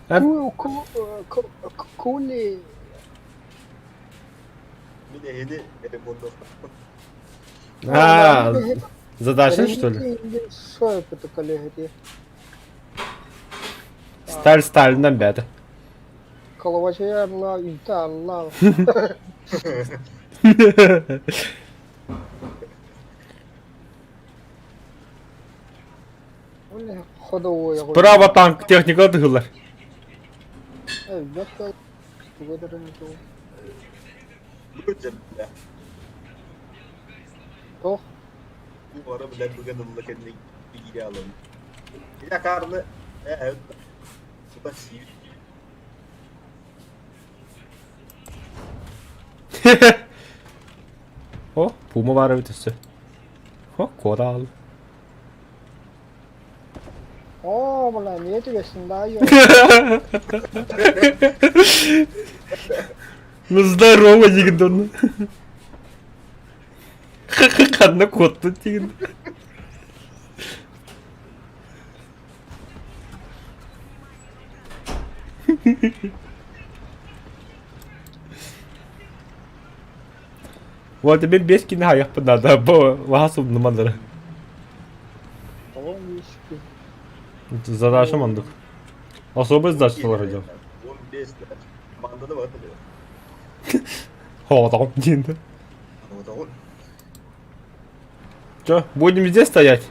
А? Кули Мин эһини ремонтовпун. А, задача, что ли? Что это коллеги? Сталь, сталь, нам бята. Коловача инта Аллах. Ходовой. Справа танк, техника тыгылар. Бля. Тох. Бу бара бля бүгэн ылла кэннэ биири алын. Я карны э сута сиир. О, пума бар өтөсө. О, корал. О, бля, не түгесин да ё. Ну здорово, дигдон. Ханна кот дигин. Вот тебе без кино надо, бо васу намандара. Задача мандык. Особый задача олар 15 Манданы бар О, там Чё, будем здесь стоять?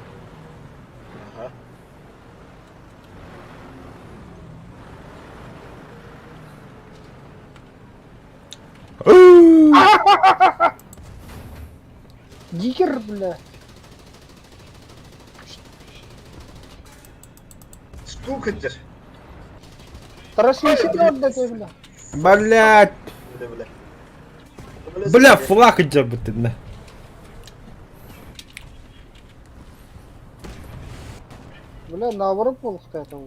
Ага. Диггер, бля. Штука дер. Бля, бля. Блять! Бля, бля. Бля, флаг идет ты, на. Бля, наоборот был это.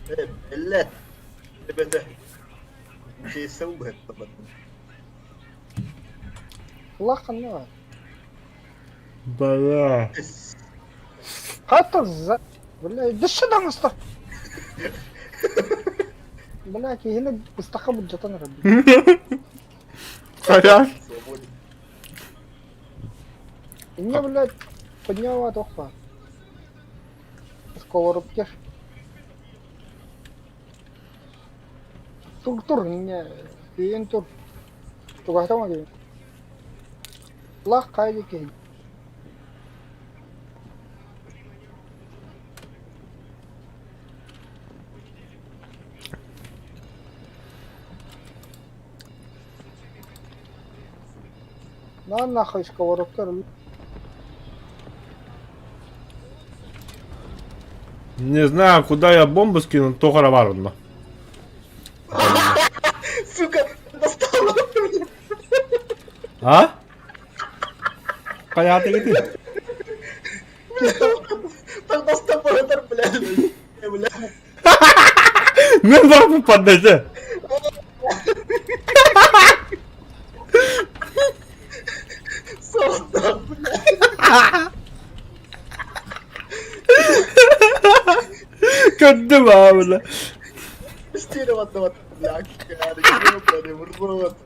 Э, блядь. Ребята. Чей сау бэт Флаг ну. Бля. Хата за... Бля, да что там остав? Бля, киһини быстаха буджатан рабби. Хотя. Свободен. Инне, блядь, подняла тохпа. Сковородкер. Тур тур инне киин тур. Тугахтама киин. Флаг кайды киин. На нахуй сковородкер. Не знаю, куда я бомбу скинул, то хороварно. Сука, достала. А? Понятно, ты. Так достал, блядь. Бля. Мен барбын поддажа. Создал, блядь. Көрдүм аа, бля. Стилеватного, бля, ёбаный в рот.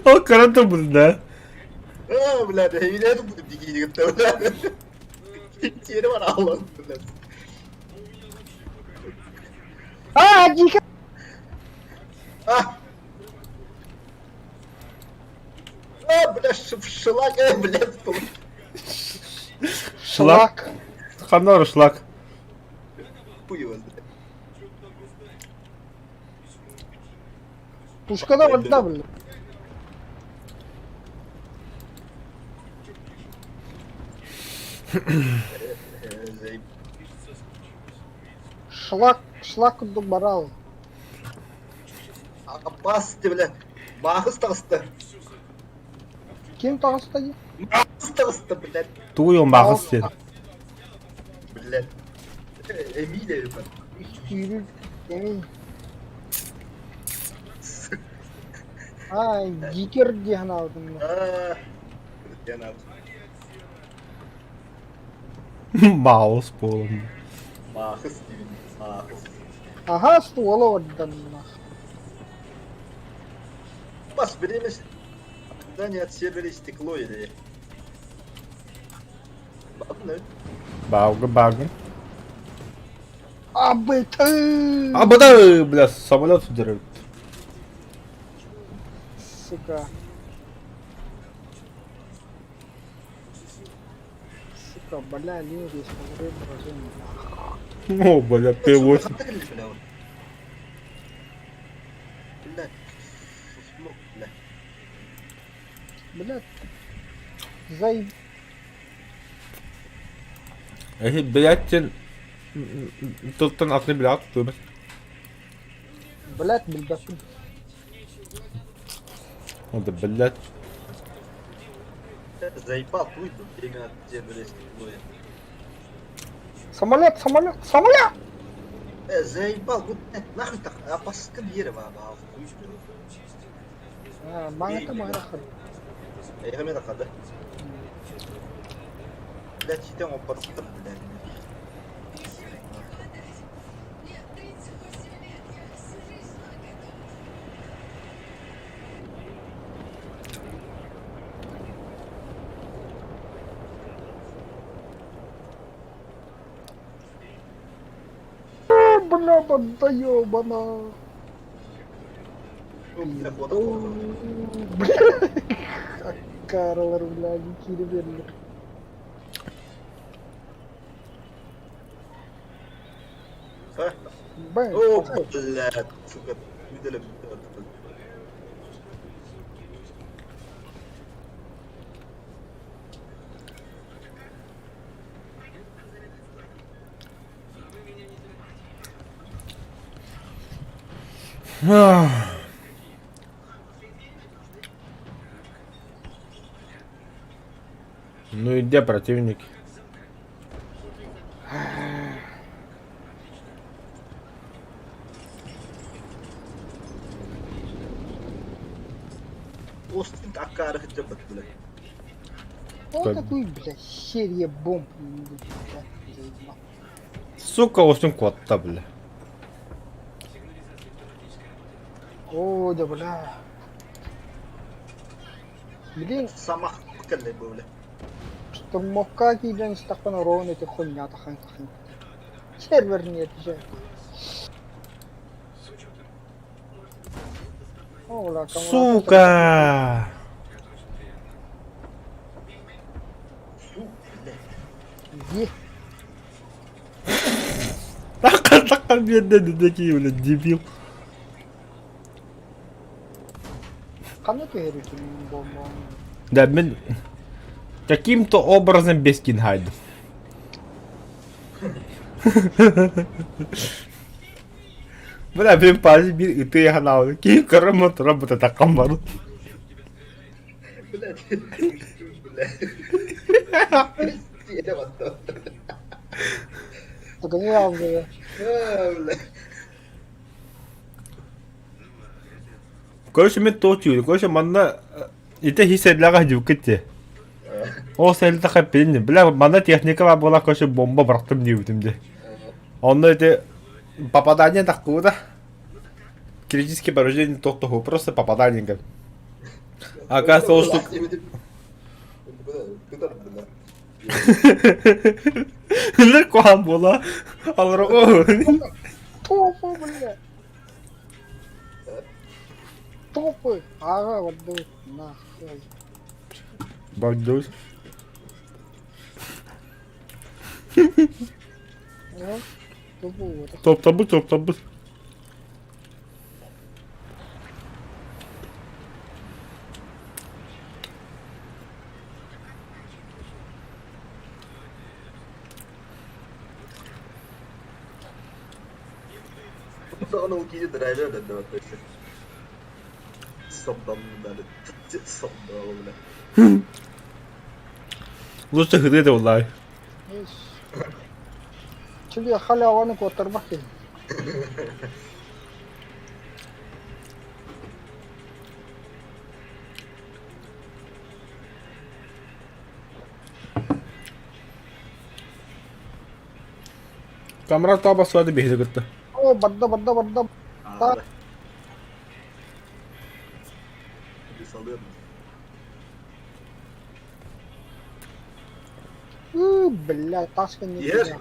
Ол көрөн турбут да. А, блядь, я не буду бегать, блядь. Теперь аллах, блядь. А, дико! А! А, бля, шлак, блядь, Шлак. Ханор шлак. Хуй его знает. Пушкада барда, бля. Шлак, шлак курдук барал. Аббас, ты, бля, Махыс таҕыста. Ким таҕыста дии? Махыс таҕыста, блядь. Тугуй ол мааҕыс диэн. Блядь. Эмилия, блядь. Сүүрүр эмин. Ай, дикер дии санаабытым. А, я надо. Маус буолан. Махыс диибин, махыс. Аһаа, ствола орданна. Бас, время ожидания от сервера стекло или... Ладно. Бауга багын. Абыты! Абыда, бля, самолет үдерет. Сука. Сука, бля, линии есть полторы поражения. О, бля, Т8. Бля, бля. Бля, зай... Эһи, блядь, сен тылтан атын билэҕит тутуумас. Блядь, билбэппин. Да, блядь. Заебал хуй, время от стекло. Самолет, самолет, самолет! Заебал, вот, блядь, нахуй так, опаска мира, ба, хуй, блядь. Маңата маңа Я да. Блядь, ситэн оппаттым, блядь. Бля, банда ёбана. Бля, Бля, Карлар, бля, кири бердилер. О, блядь, сука, видели, Ну и где противники? Остин аккары хыджабат, блядь. Вот такой, блядь, серия бомб. Блядь, заебал. Сука, Остин куотта, бля. О, да бля. Блин, Самах кэллэ бля. Штурмовка киирэн истэхпинэ ровно ити хуйня тахан тахан. Сервер не отвечает. О, бля, Сука! Сука, блядь. Е, Такка, такка, бедный, такие, блядь, дебил. ханна түһэритин бомба. Да, мен каким-то образом без кингайдов. Бля, мен пази бир ыты янал. Ким карамат работа такам бар. Блядь. Блядь. Догонял бля. А, бля. Короче, мен туох түүнү. Короче, манна ити хисэллэҕэ дьуккут дии. Ол сэллэхэ хэппин. Бля, манна техника баар буолан, короче, бомба бырахтым диэбитим дии. Онно ити попадание тахкыбыта. Критический повреждение тохтоһу, просто попадание говорит. Оказывается, ол штук... Ыныр куһаҕан буола олору Топы, бля. Топы. Ага, вот нахуй. Багдусь. Топтабыт, топтабыт. Лучше хыты это улай. Чили халяваны куоттарбах киһи. Камера таба суады биһиги кытта. О, барда, барда, барда. Ыы, бля, тас кэнники.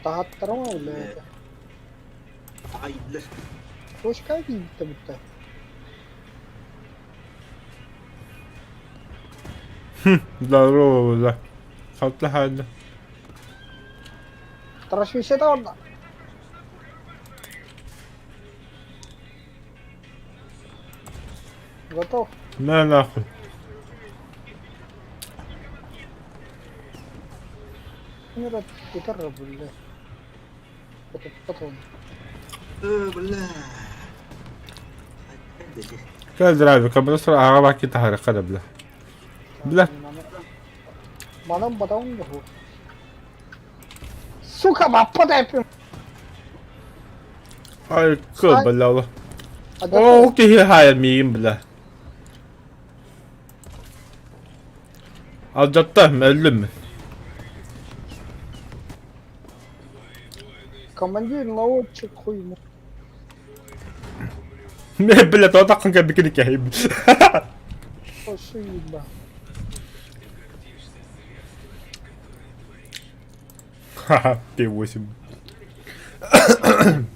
Таһаттарыма, бля. Точка киирдэ бүттэ. Здорово, да. Хатта ханна. Трансмиссия барда. Готов. На нахуй. Мира гитара, бля. Потом. Кэл драйвер, компрессор аҕа бакки таһарыхха да бля. Бля. Манан батаун бу. Сука, баппа тэппин. Ай, кыл бля. Ол киһи хаайар миигин бля. Алдьатта, өллүм. Командир, наводчик, хуй. Бля, тоҕо таххан кэлбиккин иккиһим. Спасибо. Ха-ха, П8.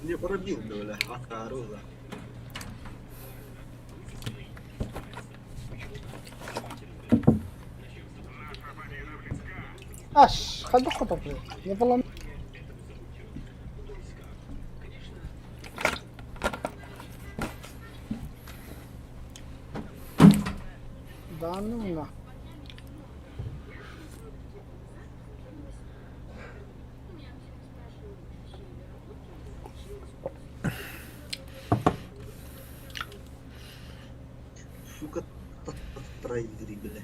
Не пробил, бля, ака роза. Аш, хайдах хотопли? Не була. Да ну на. Сука, трейдери, бля.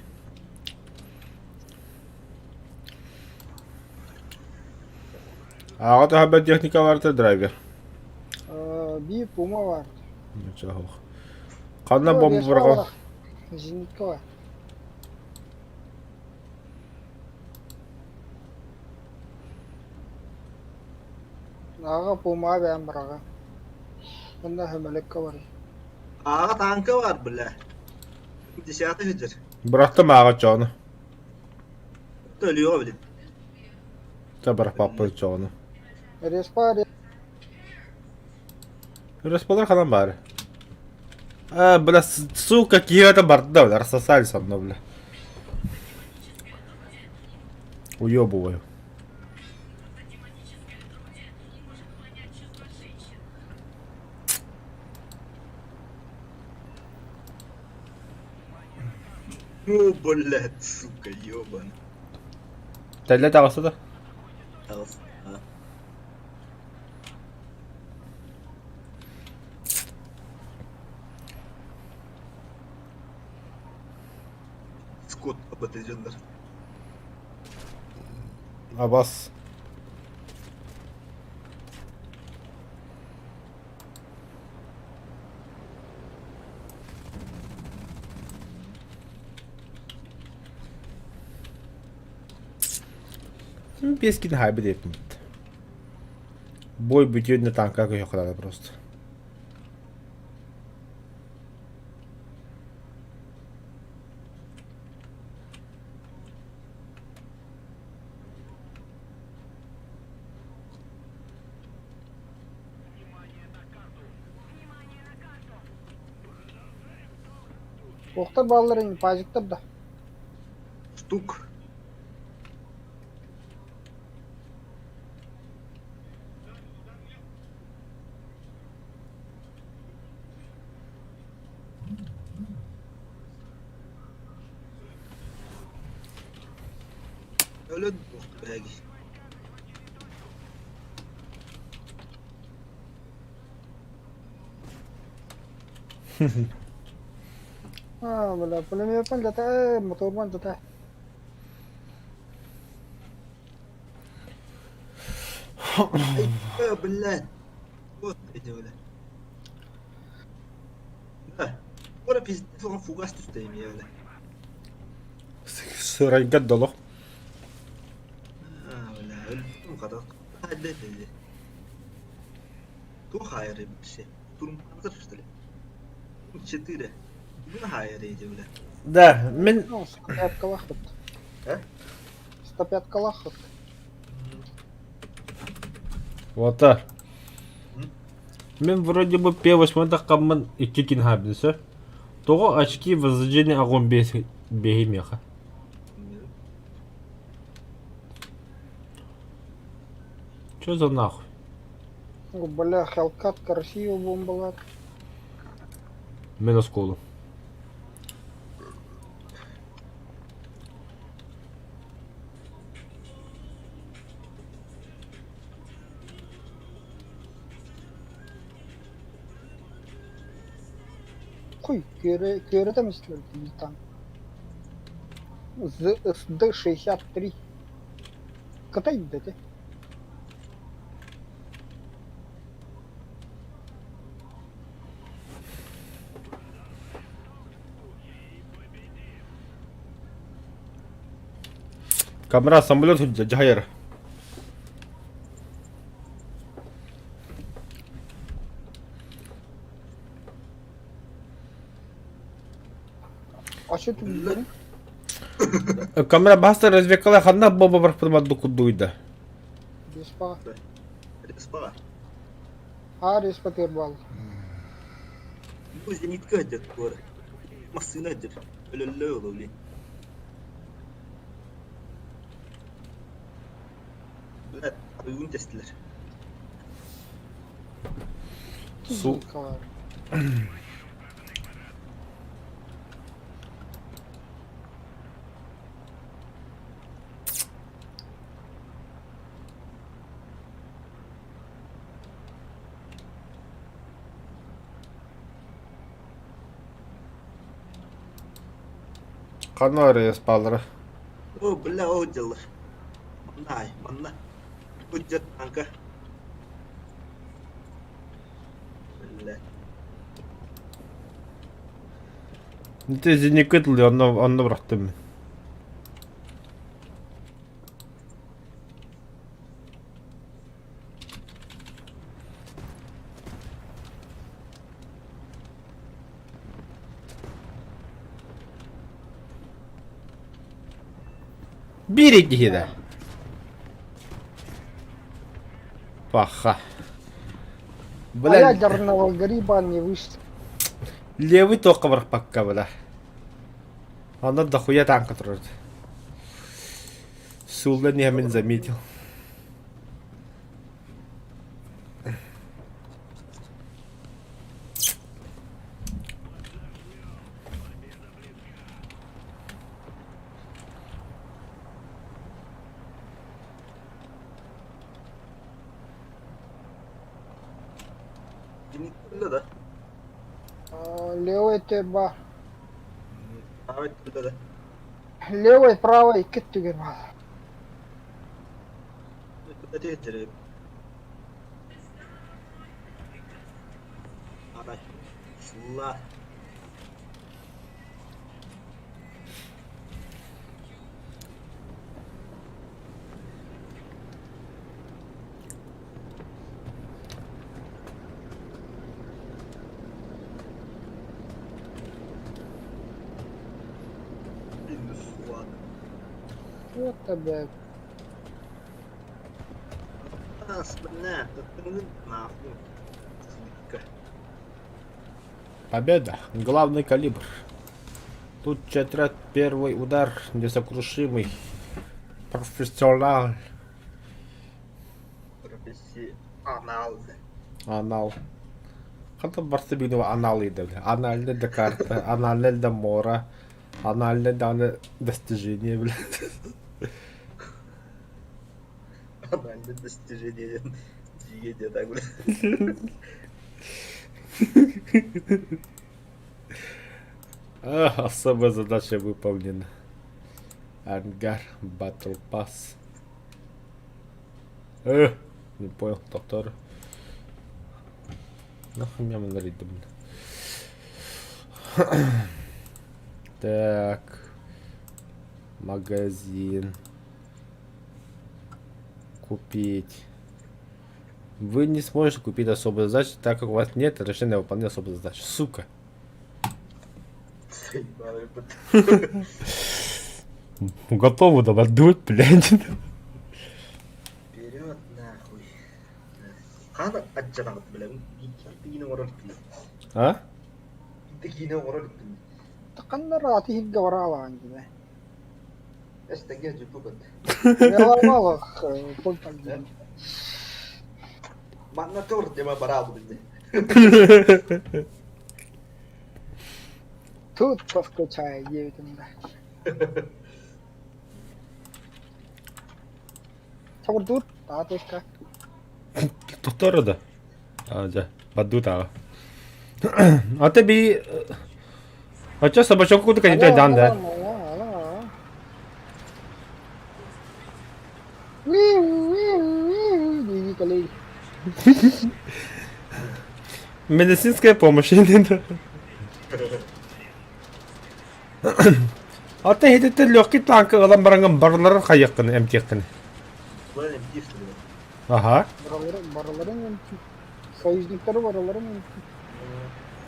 Аҕа таһабар техника барыта драйвер. Биир пума бар. Ханна бомба бырҕа? Зенитка бар. Аҕа пума бэйэм быраҕа. Онно көмөлөккө бар. Аҕа танка бар, бля. Десятый сылдьар. Бырахтым ааҕа чоону. Өлүөҕэ билин. Та бырахпаппын чоону. Респа Респалар ханан баар. А, бля, сука, киһи барда, бля, рассосали со мной, бля. Уебываю. Ну, блядь, сука, ёбан. Тэллэ таҕыста да? Таҕыс. А. Скот. Батыжандар. Абас. Бескин хайбы диэппит. Бой бүтүөн да танка көһө просто. Туохтар бааллар ини, пазиктар да. Штук. Өлөн бэги. А, бля, пулеметпын жата, моторбун жата. Э, блядь. Вот эти, бля. Да. Ора пиздец, он фугас түстейм я, бля. Сырайга долох. А, бля, өлбүтүм хата. Хадде dedi. Ту хайры битсе. Турмпанзер, что ли? Четыре. Ну, хайры иди, бля. Да, мин Ну, 105 лахот. Э? 105 лахот. Вот. Мин вроде бы П8 таххаммын икки кинһаабын сөп. Тоҕо очки возрождения огонь бэһи миэхэ. Чё за нахуй? О, бля, Хелкат красиво бомбалар. Мин осколу. Хуй, күөрэ там если там. ЗСД-63. Катай дати. Камера самолет дьаһайар. А что ты говоришь? Камера баста развекала ханна боба барпытмадду кудуйда. Респа. Респа. А, респа тербал. Ну, зенитка дед кора. Массына дед. Өлөллө олы, Блядь, уйгун тестилер. Су. Ханна респалара. О, бля, о, делар. Манна, ай, манна. Будет танка. Бля. Ты зеникыт ли, онно онно бырахтым. Биир киһи Паха. А Бля, ядерного гриба не вышел. левый тоққа барпакка, бля. Она дохуя танка трожит. Сулда не мен заметил. Зенитка да. Левый терба. Ай, да. Левый, правый икки өттүгэр баар. Этиһдэрэ. Арай. Сылла. Вот блядь. Победа. Главный калибр. Тут отряд первый удар несокрушимый. Профессионал. Профессионал. Анал. Хата барсы биливо анал иде. Анальный да карта, анальный да мора, анальный да достижение, блядь. Анальное достижение. Дьигэ так, блядь. А, особая задача выполнена. Ангар, Battle Pass. Не понял, доктор. Нахуй меня монолит, блин. Так. Магазин. Купить. Вы не сможете купить особую задачу, так как у вас нет разрешения на выполнение особой задачи. Сука. Готовы давай дуть, блядь. Вперед, нахуй. Хана аччанаҕыт бля. Киинэ оҥорор иликпин. А? Биирдэ киинэ оҥорор иликпин. Ханна рааты иһиргэ бараалаан дии. Эс тэҥҥэ дьуппу Меломалах пультан Манна тур дима бараал билди. Тут поскучай диэбитим да. Чабырдуур таатыска. Тохтор да. А, дьэ, бадду тааҕа. А ты би... Оччо собачонку курдук кэннитэ даан да. Дии кэлэй. Медицинская помощь. Ата хитеттен легкий танка ылан бараҥҥын барыларын хайыаххын эмтиэххин. Аха. Барыларын эмтиир. Союзниктары барыларын эмтиир.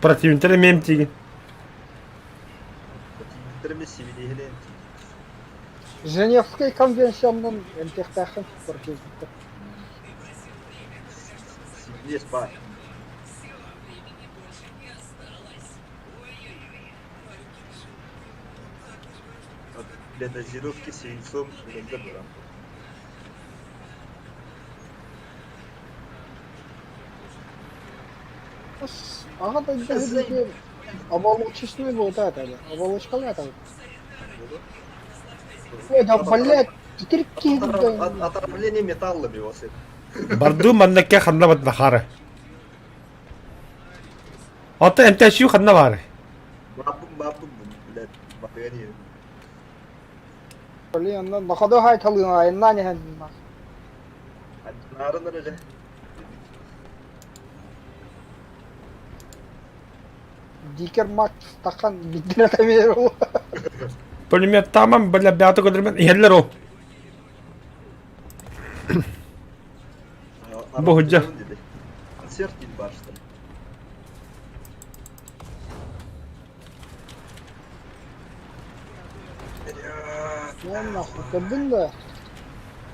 Противниктары эмиэ эмтиигин. Противниктары эмиэ сибилиэһинэ эмтиигин. Женевскай конвенциянан эмтиэхтээххин противниктар. Сибилиэс баар. Для дозировки свинцом иногда баран. Аҕа дойду оболочечный буолта этэ оболочкалыы этэ Да, блядь, теперь Отравление металлами осы. Барду маннакка ханна бат нахары. Ата эмтээччи ханна баары. Бабым бабым блядь, батыгани. Блин, на ходу хай талына, айна не Нарын эрэ. Дикер мат стахан биддire тамер Пулемет тамам, бля, бята көдөрмөн иһэллэр ол. Бу худья. Концерт дейін барышта. нахуй көрдүн да.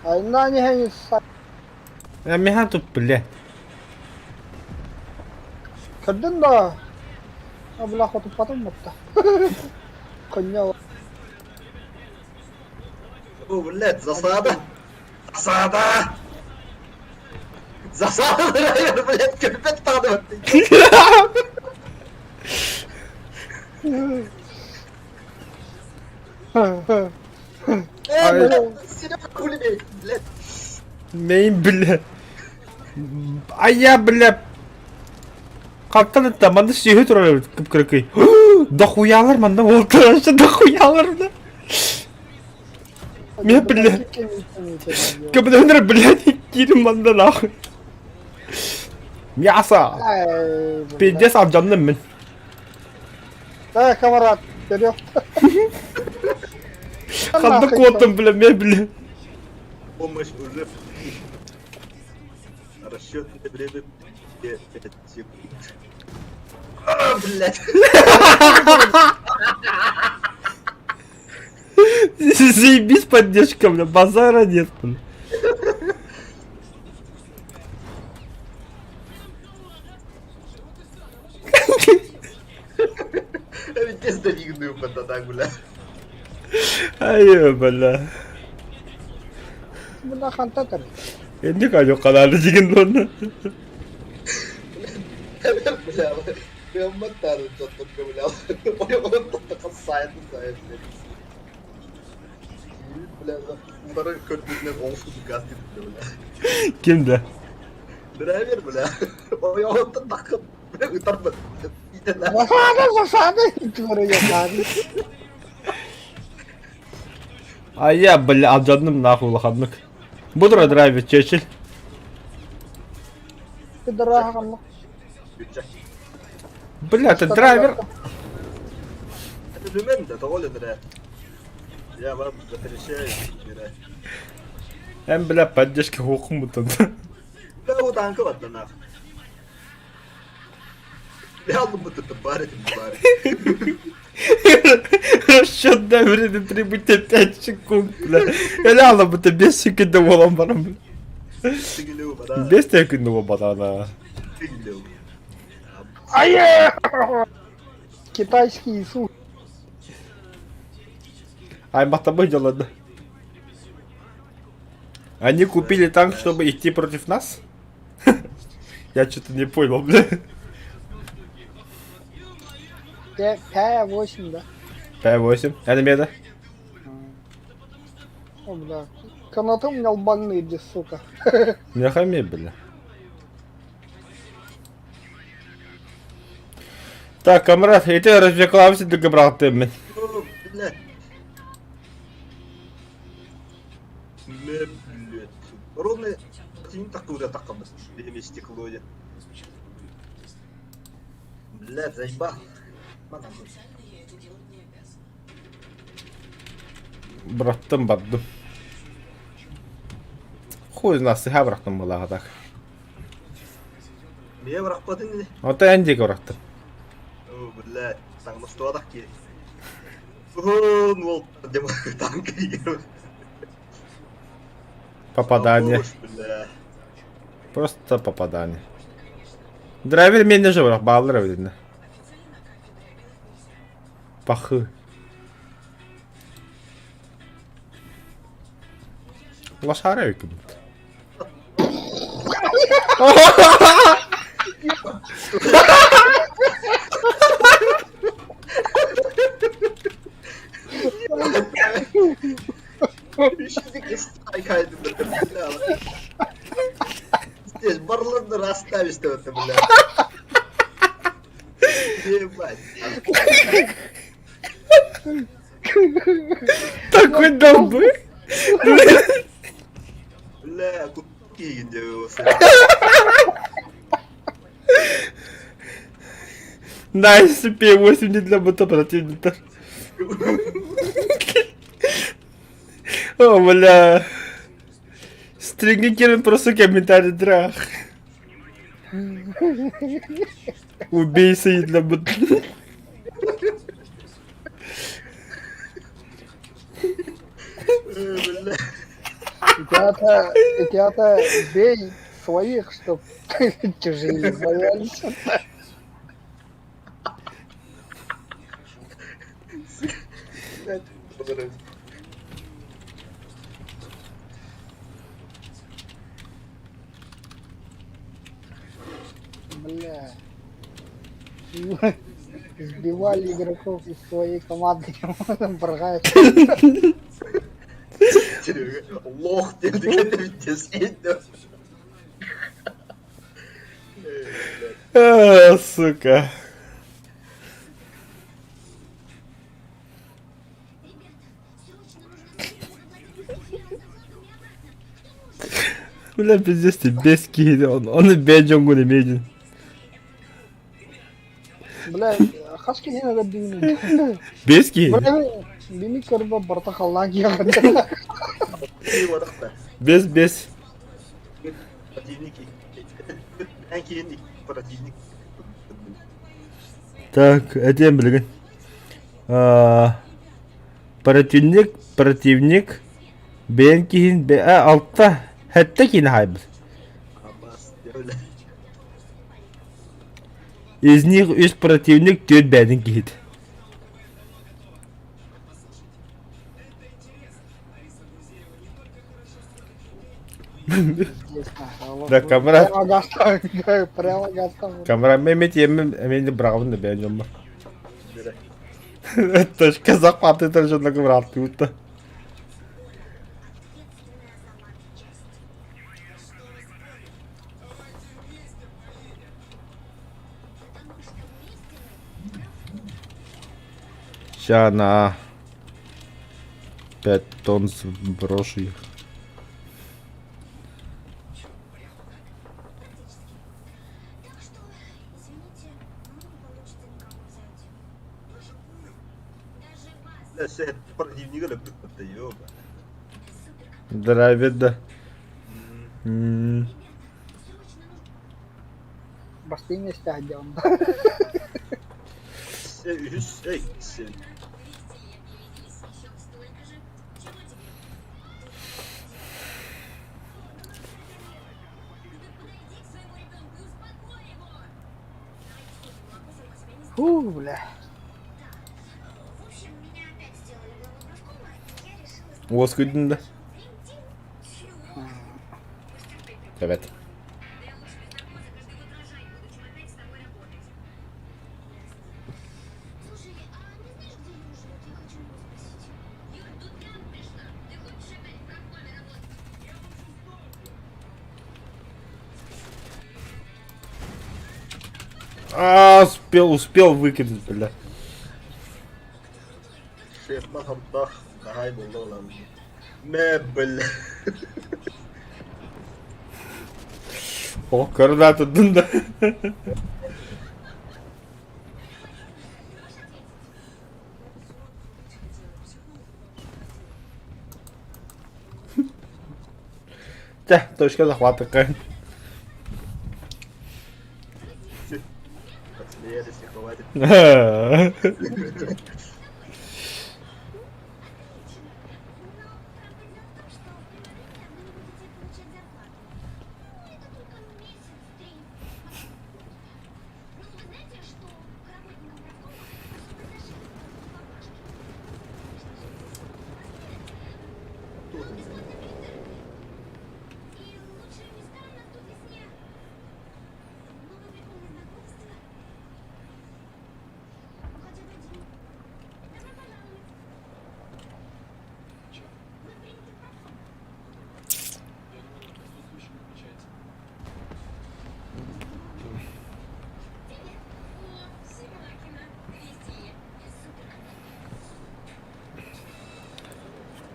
Айна не Миха тут, бля. Көрдүн да. Бля, хотуппатым бутта. Коня. О, блядь, засада! Засада! Засада, блядь, көрбөт даҕаны Э, блядь, Серега, хули, блядь. Мейн, бля. А я, бля. Хантан это манна сүөһү турар эбит кып-кыракый. Дохуялар манна буолтар, дохуялар да. Мен, бля, Кабинер, блядь, кирим манна нахуй. Мясо! Пиздец алдьанным мин. Да, камарат, вперед. Ханна куоттум, бля, мен, бля. Помощь уже. Расчетное время 5 секунд. А, блядь. Заебись поддержка, бля, базара нет, бля. Ведь сдвигну так, бля. Ай, бля. Бля, хантатар. Инник айо каналы деген оны. Бля, прям мотары только, бля. Он только сайт, сайт, бля. Бля, көрдүнен оңсуз газ бля. Кимде? Драйвер, бля. Ой, он так, бля, ытарбат. Засада, засада. Тварь, А я, бля, алдьанным нахуй улаханнык. Будра драйвер чечил. Пидорага. Бля, ты драйвер. Это же да, того ли, бля. Я вам запрещаю, бля. Эм, бля, поддержка хукум бутон. Бля, вот анка вот нахуй. Бля, ну будто это барит, барит. Расчетное время прибытия 5 секунд, бля. Реально, будто 5 секунд болан барам, бля. 5 секунд бадана. Ае! Китайский Иисус. Ай, тобой дело, да. Они купили танк, чтобы идти против нас? Я что-то не понял, бля. П8, да? П8. Это меда. О, бля. Канаты у меня больные, где, сука. Не хами, бля. Так, камрад, и ты развлекался для брат мен. О, блядь. Бля, блядь. Ровно тин такуда такабыз. Время стекло. Блядь, заебал. Бырахтым бардым. Хуй знает, сыха бырахтым была так. Мие бырахпадың не? Ота эндиге бырахтым. О, блядь, саңмастуадак ки. О, ну, дем танк игру. Попадание. Просто попадание. Драйвер менеджер бірақ баллар видно. Пахы. Лошара как будто. Здесь барланды расставишь ты это, бля. Ебать. Такой долбы. Бля, купи где Найс, П8 не для мотопротивника. О, бля. Стринги просто комментарий драх. Убейся для бот. Ребята, бей своих, чтоб чужие не боялись. Бля. Сбивали игроков из своей команды, Баргает. Лох деді А, сука. Бля, пиздец, ты без киһини, ону бэйэ дьоҥҥун эмиэ дьин. Бля, хас киһини өлөрдүгүн? Без киһини. Бля, бини көрбө барта халлаан киэҕэ. Без, без. Противник. Противник. Противник. Так, этиэм билигин. Противник, противник, бэйэн киһин, алта, сэттэ киһини хаайбыт. Из них үс противник, түөрт бэйэтин киһит. Да, камера. Прямо гастан, прямо гастан. Камера мен тиэммин эмиэ быраҕабын да бэйэн дьоммор. Точка захваты дьонно бырааттыыбыт да. Ща на 5 тонн сброшу их. Драйвер да. Бастыҥ истээх дьон. Фу, бля. Уоскуйдун да? Привет. А, успел, успел выкинуть, бля. Мэ, бля. О, координаты да. Чэ, точка захвата такая. Подсмеялись и хватит.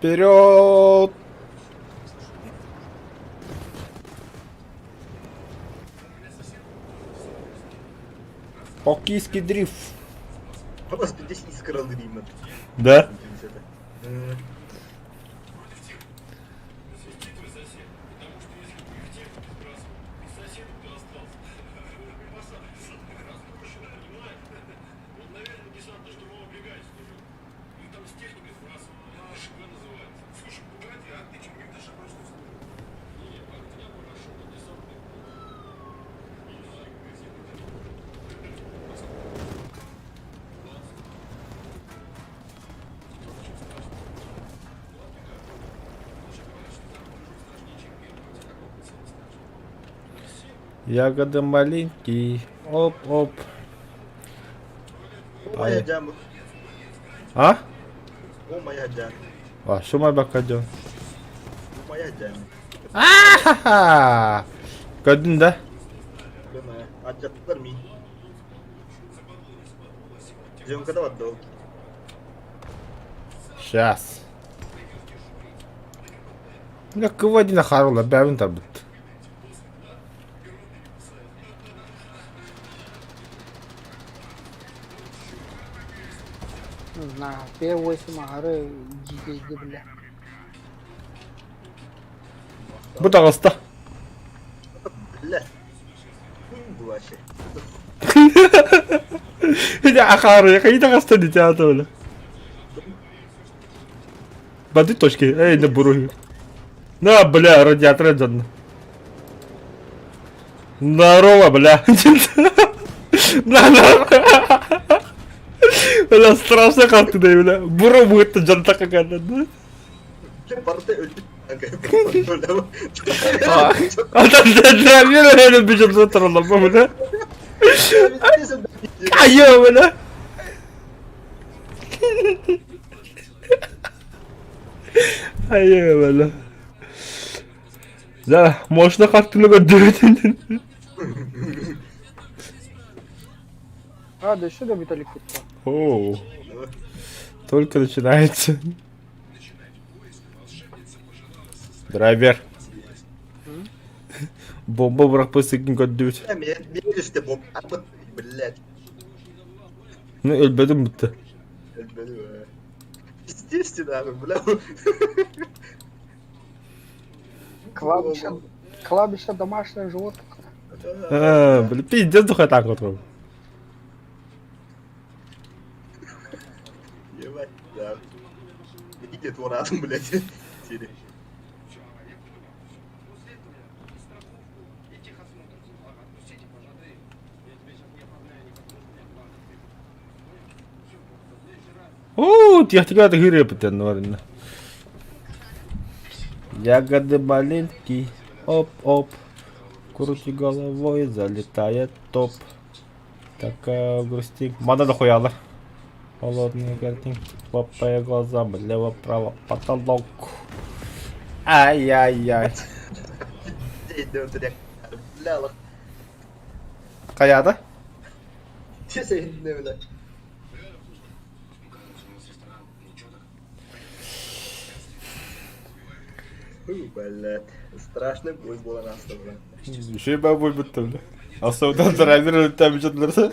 Вперед! Токийский дрифт. Господи, здесь искра грима. Да? Ягоды маленькие. Оп-оп. О, моя дям. А? О, моя дям. А, что мой бакаден? О, моя дям. Ха-ха! Көрдүн да? Аттар ми. Жонка да отдал. Сейчас. Бля, кывадина харула, бәбін табыт. На П8 аһары дьиикэйди бля. Бу таҕыста. Бля. Бу вообще. Ити ахаарыйа хайы таҕыста дитя бля. Бады точки, эй, да буруй. На, бля, радиатор дьонно. Здорово, бля. На, на. Бля, страшно хартыдай, бля. Буру будет дьонта какая-то. Барыта өлбүт. А там бежит за бля. Айо, бля. Айо, бля. Да, можно хартыны көрдүбүт. А, да еще да Виталик кутта. Оу. Только начинается. Драйвер. Бомба бырахпыт көрдүбүт. Мен işte бомба. Блядь. Ну, өлбөтүм бүтті. Пиздец ты нахуй, бля. Кладбище, кладбище домашних животных. А, бля, пиздец духай так вот. Ебать, да. Иди туратом, блядь. Тире. Оо, тихо хыры наверное. Ягоды малинки, оп-оп. Крути головой, залетает топ. Такая грустинка. Мана дохуяла. Холодные картинки, хлопая глазам, лево-право, потолок. Ай-яй-яй. Бля, Каяда? бля. Блядь. Страшный бой был нас, бля. Еще и бабуль будто, бля. Особенно драйвер там что-то.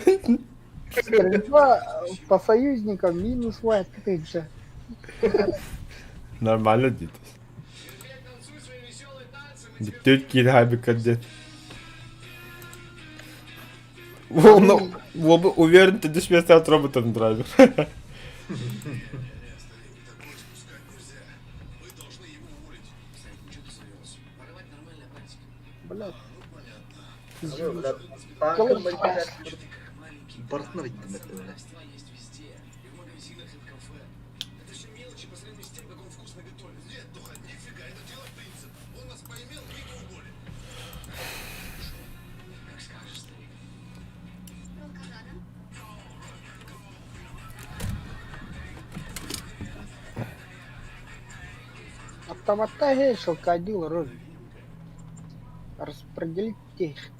Стрельба по союзникам минус 8. Нормально дейді. Бүттөт кейін хабик дед. Он уверен, ты дешместе от робота драйвер. Блядь. Бля, танком, блядь. Партнер бля. Автомата шелкодил роль. Распределите их.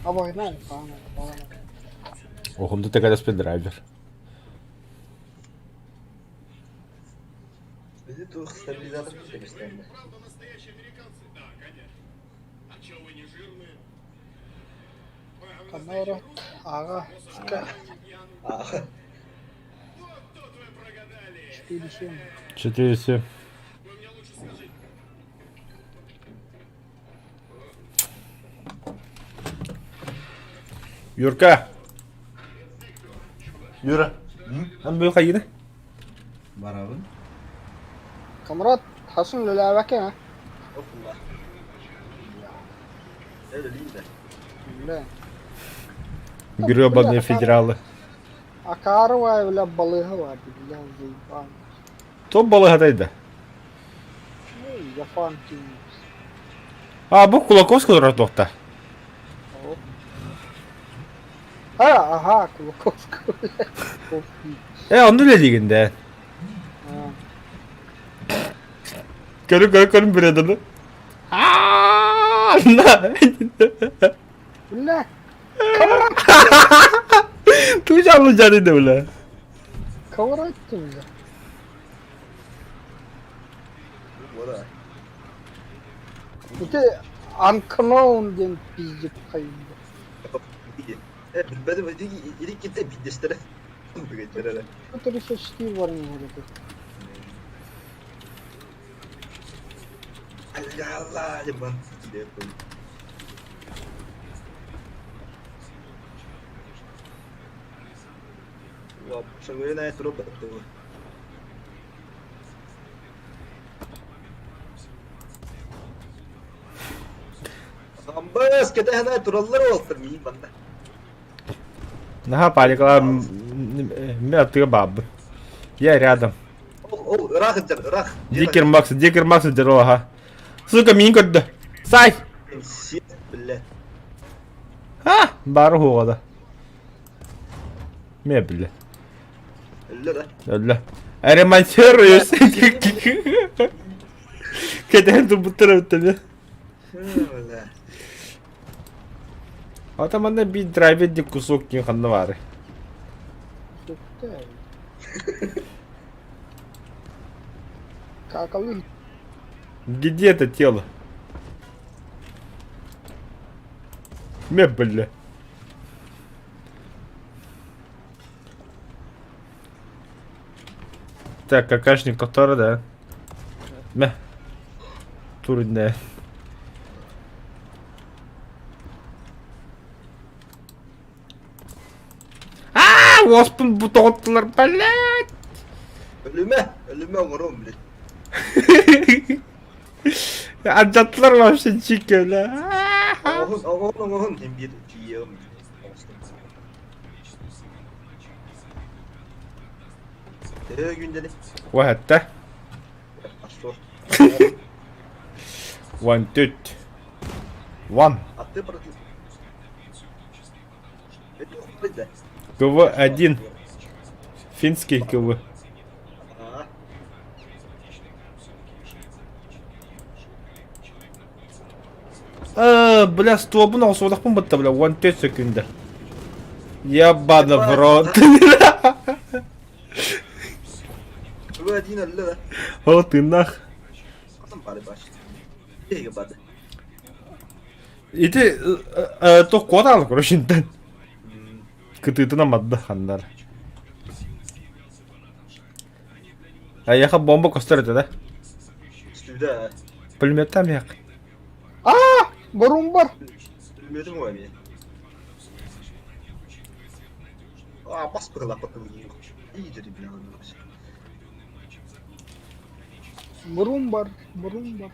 А война, война. Охом ты такая драйвер. Бизи тух стабилизатор demişler. Канора, ага, ска, А, 4-7. 4-7. Юрка. Юра. Ан бұл қайда? Барабын. Камрад, хасын лөләбәке, а? Опла. Öyle değil de. Бля. Гребаные федералы. Акарова, бля, балыгова, бля, заебал. Топ балыгатайды. Ну, я фанки. А, бұл Кулаковский тоқта. А, ага, Кулаковского, бля. Кулаковский. Э, онды ле дегенде. А, Көрі, көрі, көрі біредіні. На. Бля, Ту жанлы жаныды, бля. коврать ты, бля. Bu da. Это Анкноун ден пиздец хайды. İyi. Билбэтим ити китте биирдэстэрэ. Бүгүттэрэ. 34 бар миһэрити. Allah дебан киирэ Шагуйна туруп баттыбы. Амбас кэтэһэн тураллар уолтар миин манна. Наһаа паникалаа мен аттыга баабын. Я рядом. Ол ыраах ыдьар, ыраах. Дикер Макс, Дикер Макс ыдьар аха. Сука, миин көрдө. Сай! Сиэт, бля. Ха! Бары хуоҕа да. Ме бля. Өллө да. Өллө. Ремонтируюсь. Кэтэһэн турбуттар эбиттэр. Бля. Ата манна биир драйвер диэн кусок диэн ханна баарый? Сөптөө. Какалы Где это тело? Ме, бля. Так, какашник который, да? Мэ. Турне. Аа, уоспун бу тоҕуттулар, блядь! Өлүмэ, өлүмэ оҥоруом, блядь. Алдьаттылар вообще чики, бля. Оҥоһун, оҥоһун, оҥоһун, ким биир тиийиэҕим. Төһө күндэни? Уһатта. Пошло. One, two, one. А ты против. Это КВ-1. Финский КВ. А. Бля, стуобун оҕусуодахпын бытта, бля, 14 секунда. Ебана в рот. КВ-1 өллө да. О, ты нах. Атын бары баш. Эйге барды. Ити туох куотаал, короче, интен. Кытыытынан барда ханнар. Айаха бомба көстөр этэ да? Үстүбүтэ. Пулеметтаам иһэх. Аа! Борум бар! Пулеметим ғой мен. А, бас быһылаппытым Иидери билэҕин Бурум бар, бурум бар.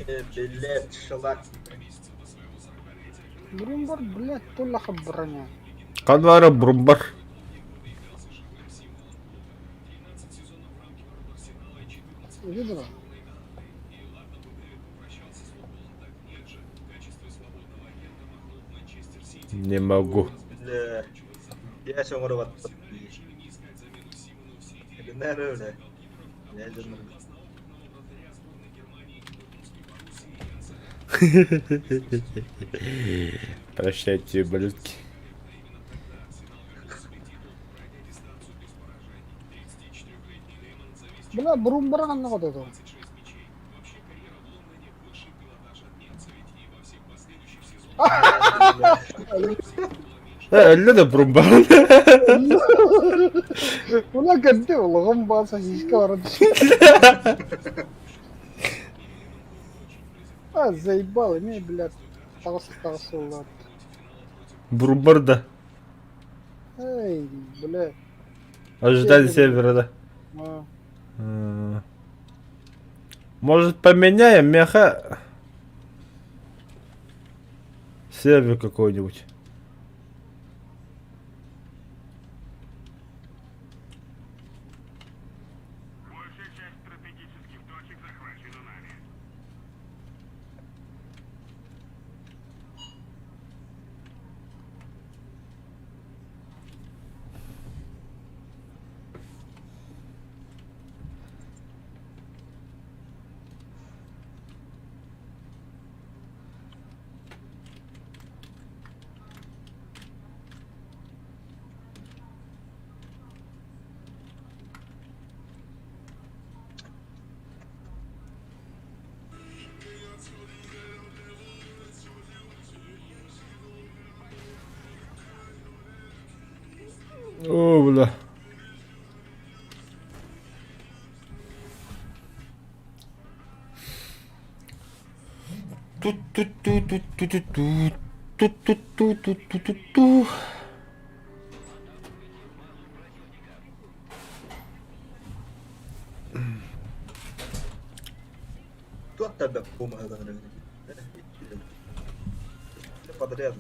Блядь, шалак. Бурум бар, блядь, тула броня. Ханвара Брумбар. Видела? Не могу. Бля. Я оҥоро бля. Я Прощайте, ублюдки. Бля, бурум бар ханна котото. Өллө да Брумбар. Ула кэнди улахан баа сосиска баран А, заебал, имей, блядь, таҕыс таҕыс ыллаат. Брумбар да. Эй, бля. Ожидали севера, да. А, Может поменяем меха? Сервер какой-нибудь. Большая часть стратегических точек захвачена нами. О, бля. Тут-тут-ту-ту-ту-ту-ту. Тут-тут-ту-ту-ту-ту-ту. Туох да бумагалар Подряд.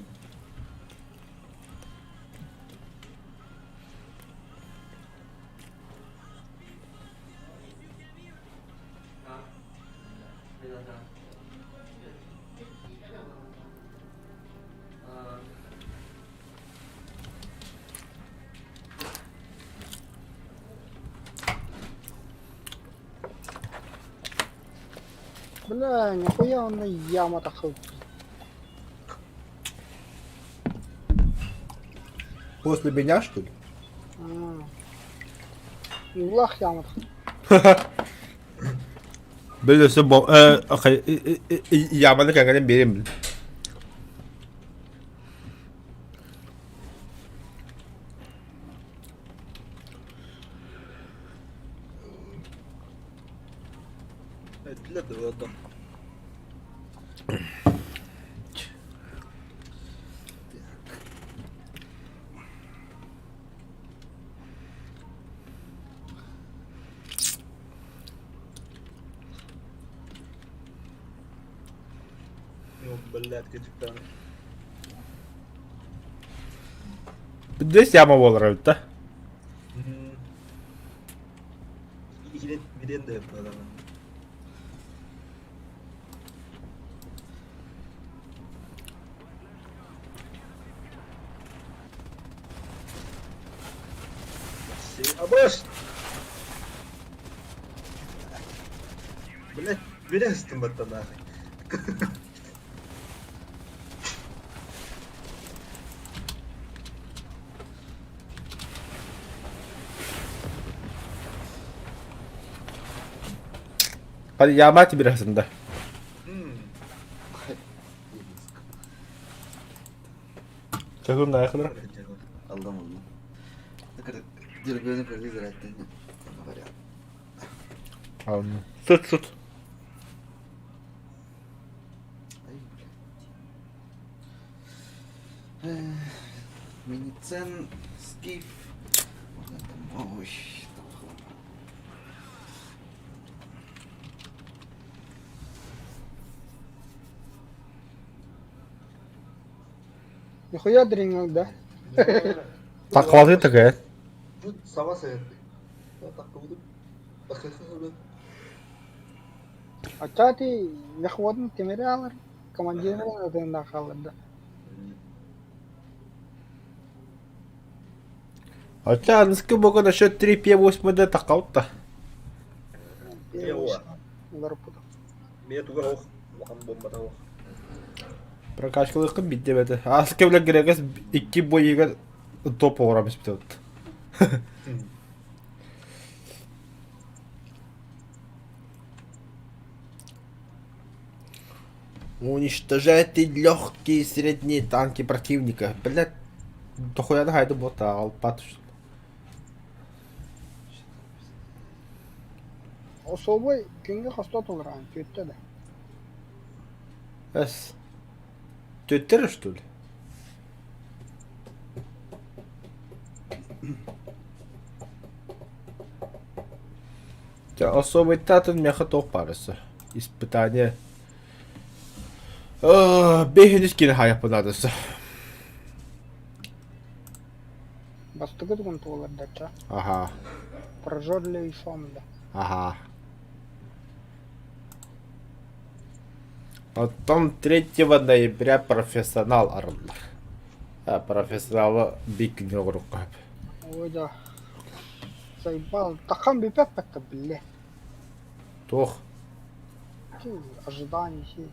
Бля, нихуя он яма тахсыбыт. После меня, что ли? Улах яма тахсыбыт. Били өссө бо яманы кэҥэрэн биэриэм били. Для дуота. Ну, блядь, качуктан. Здесь яма буолар эбит да? Билен да yapıyorlar. Абаш! Блять, бери ыстымбатта нахуй. Hadi yağma biraz да. Чахым да айхылар. Аллам аллам. Дербені көрді зраттен. Сыт сыт. Ай, блядь. Миницен, скиф. Можно там... Ой, там хлам. Нихуя дринг, да? Таквалы такая. Тут сама совет. Ачати яхводын темири алар, командирин атында халыр да. Хотя анскы бога насчет 3 П 8 Д такаутта. Мен туга ох, улахан бомбата ох. Прокачкалыкын битте бәті. Аскы біле керегес 2 бойыга топ орамыз бітті. Уничтожайте легкие и средние танки противника. Блядь, дохуя да хайды бота алпат. Особой күнгө хосто толран, түттө да. Эс. Төттер что ли? Особый татын меха тоқ барысы. Испытание. Бехинис кини хайаппынадысы. Бастыгы тугун туолар дача. Ага. Прожорливый сон да. Ага. Потом 3 ноября профессионал арыллар. А, профессионалы бик күнү Ой да. Заебал. Тахан бипеппекка бile. Туох. Ожидание си.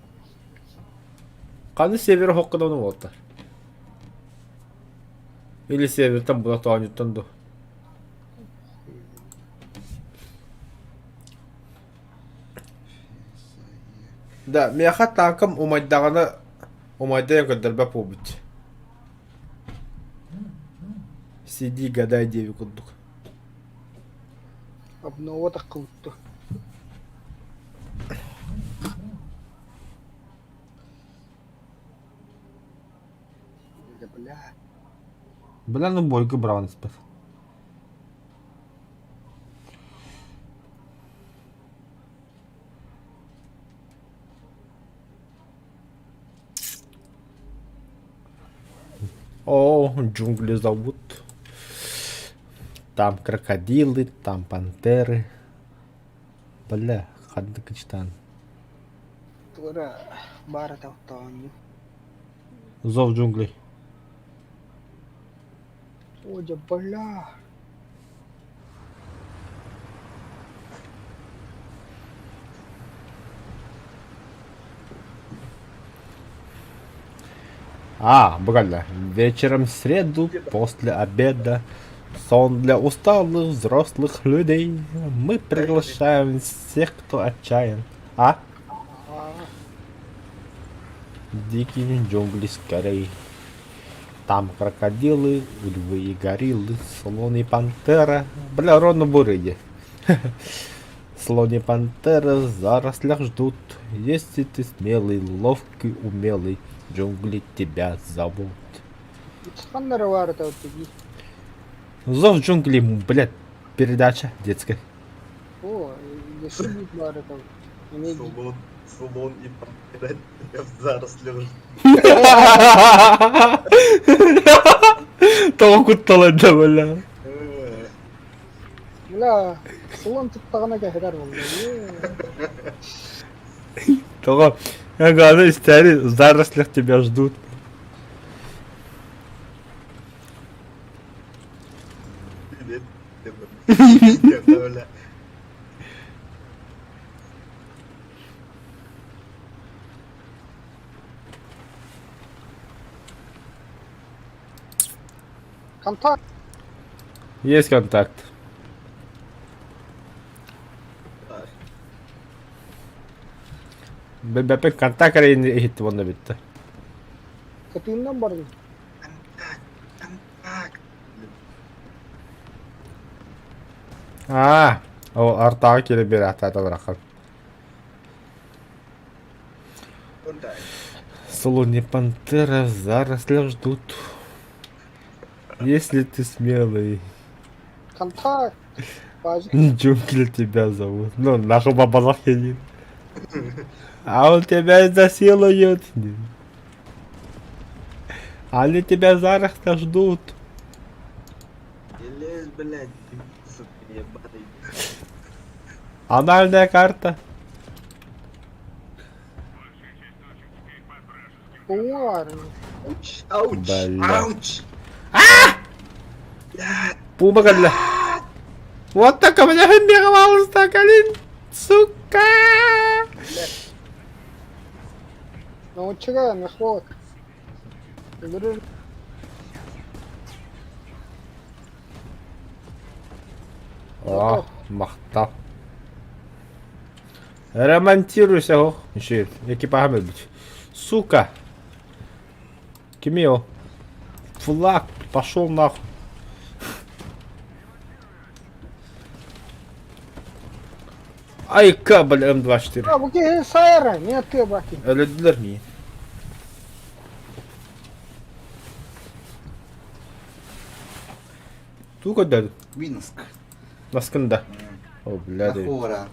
Қаны север хоққыдан болтар. Или севертен була тоғанюттан ду. Да, меха танкам умайдағаны умайда көддөрбө буолбут. Сиди гадай диэби курдук. Обнова таххыбытты. Да бля. Бля, ну бойга быраҕан испэт. О, джунгли зовут. Там крокодилы, там пантеры. Бля, ханнык Туора баар атахтаанньу. Зов джунглей. О, дьэ, бля. А, буквально. Вечером в среду, после обеда, сон для усталых взрослых людей. Мы приглашаем всех, кто отчаян. А? Дикие джунгли скорей. Там крокодилы, львы и гориллы, слон и пантера. Бля, ровно бурыги. Слон и пантера в зарослях ждут. Если ты смелый, ловкий, умелый, джунгли тебя зовут. Ханна эрэ баар этэ дии. Зов джунглей, блядь, передача детская. Оо, өссө биир баар этэ. Эмиэ дии. Слон, слон и пантера тебя в зарослях ждут. Тоҕо кутталанна бля. Э, Бля, слон туттаҕына кэһэтэр буолла. Тоҕо главное истээри в зарослях тебя ждут. Привет. Бля. Контакт. Есть контакт. Бэппин контакт эрэ иһиттим онно бүттэ. Кытыыннан бардым. Контакт, контакт. Аа, ол артаҕа киирэн биэрээхтээтэ бараххан. Контакт. Слон и пантера в зарослях ждут. Если ты смелый, Контакт. Баажы. джунгли тебя зовут. Ну, нахуй бабалах един. А он тебя изнасилует. Они тебя в зарослях ждут. Не лезь, блядь, ты, сука, ебаный. Анальная карта. Уҥуор. Ауч, ауч, Бля. ауч. Пума кэллэ. Вот так у меня калин. Сука! Науччыга мехвод. Өлөрөр О, махтал. Ремонтируйся, ох. Еще экипажем быть. Сука! Кимио. Флаг, пошел нахуй. Ай, кабель М24. А, бу киһи сайара, мин аттыга баки. Өлөдүлэр мии. Туу көрдөөдүм? Минск. Наскында. О, бля, дии. Нахора.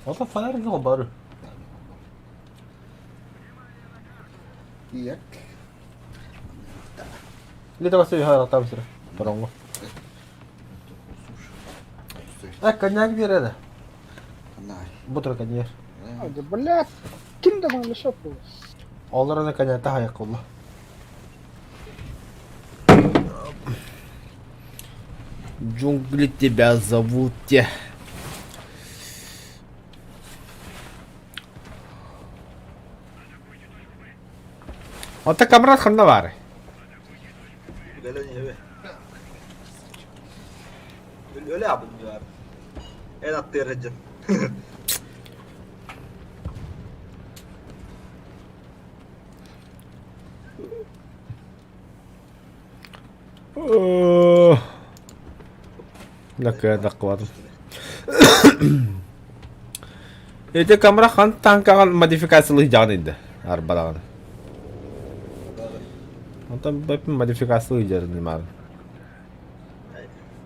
Ото фонарик бары. Иак. Литова сыһара там сир. Торонго. Э, коньяк биэрэ Бутыр коньяк. Блядь, ким да маны шоп Олар коньякта хайак болла. Джунгли тебя зовут те. Ота камрад ханна баар. Өлө Өлө абын diyor. En attı yarıcı. Накыадаккыбатым. Ити камера хан танкаҕа модификациялыы дьаҕан индэ арбадаҕын. Онтон бэппин модификациялыы дьарын маарын.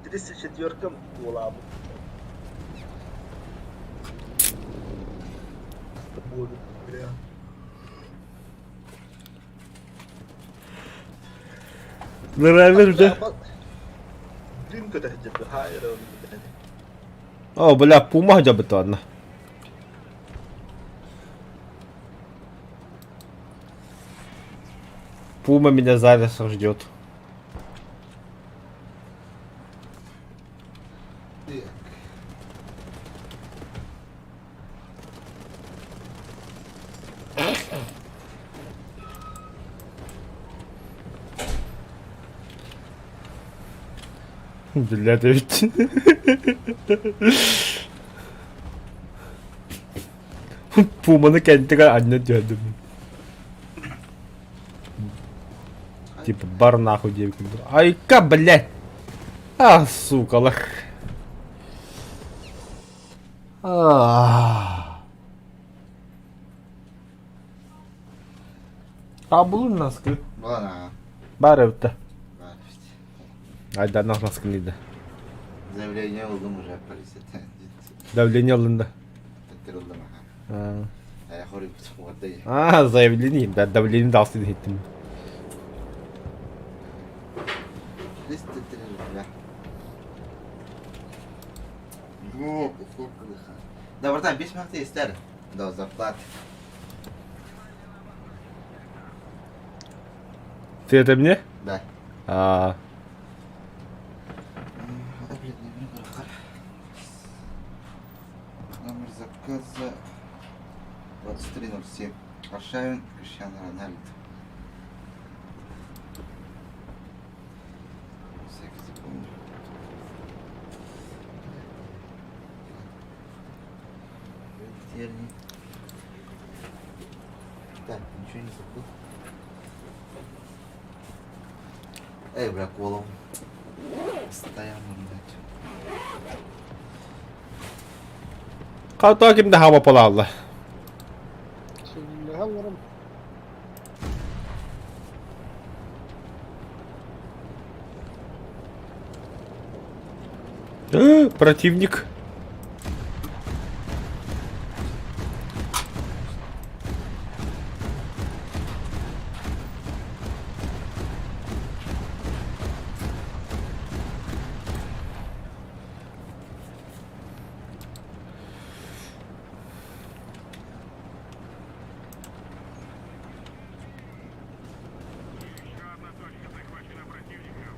34 буолаабыт. Бля. Нравится уже. Дым көтө сылдьар хаайра О, бля, пума хотя бы ладно. Пума меня зараз ждет. Так. Бля, ты ведь. Пуманы кэнтигэр анньа түһэрдим. Типа бар нахуй диэбит курдук. Айка, блядь! А, сукалар. А Булун наскы. Буолан Баар эбит да. Баар эбит. Айдааннаах наскыны да. Заявление ыллым уже полиция. Давление ыллын да. Ыллым аха. А, заявление, да, давление дался иһиттим. Да, братан, 5 минут истер. До зарплаты. Ты это мне? Да. А, Номер заказа 2307. Аршавин Криштиану Рональдо. Всякий запомню. Так, ничего не забыл. Эй, бля, голову. Постоянно, блядь. Хата ким да хаба полалла. Силлэһэ олорон Противник. Еще одна точка захвачена противником.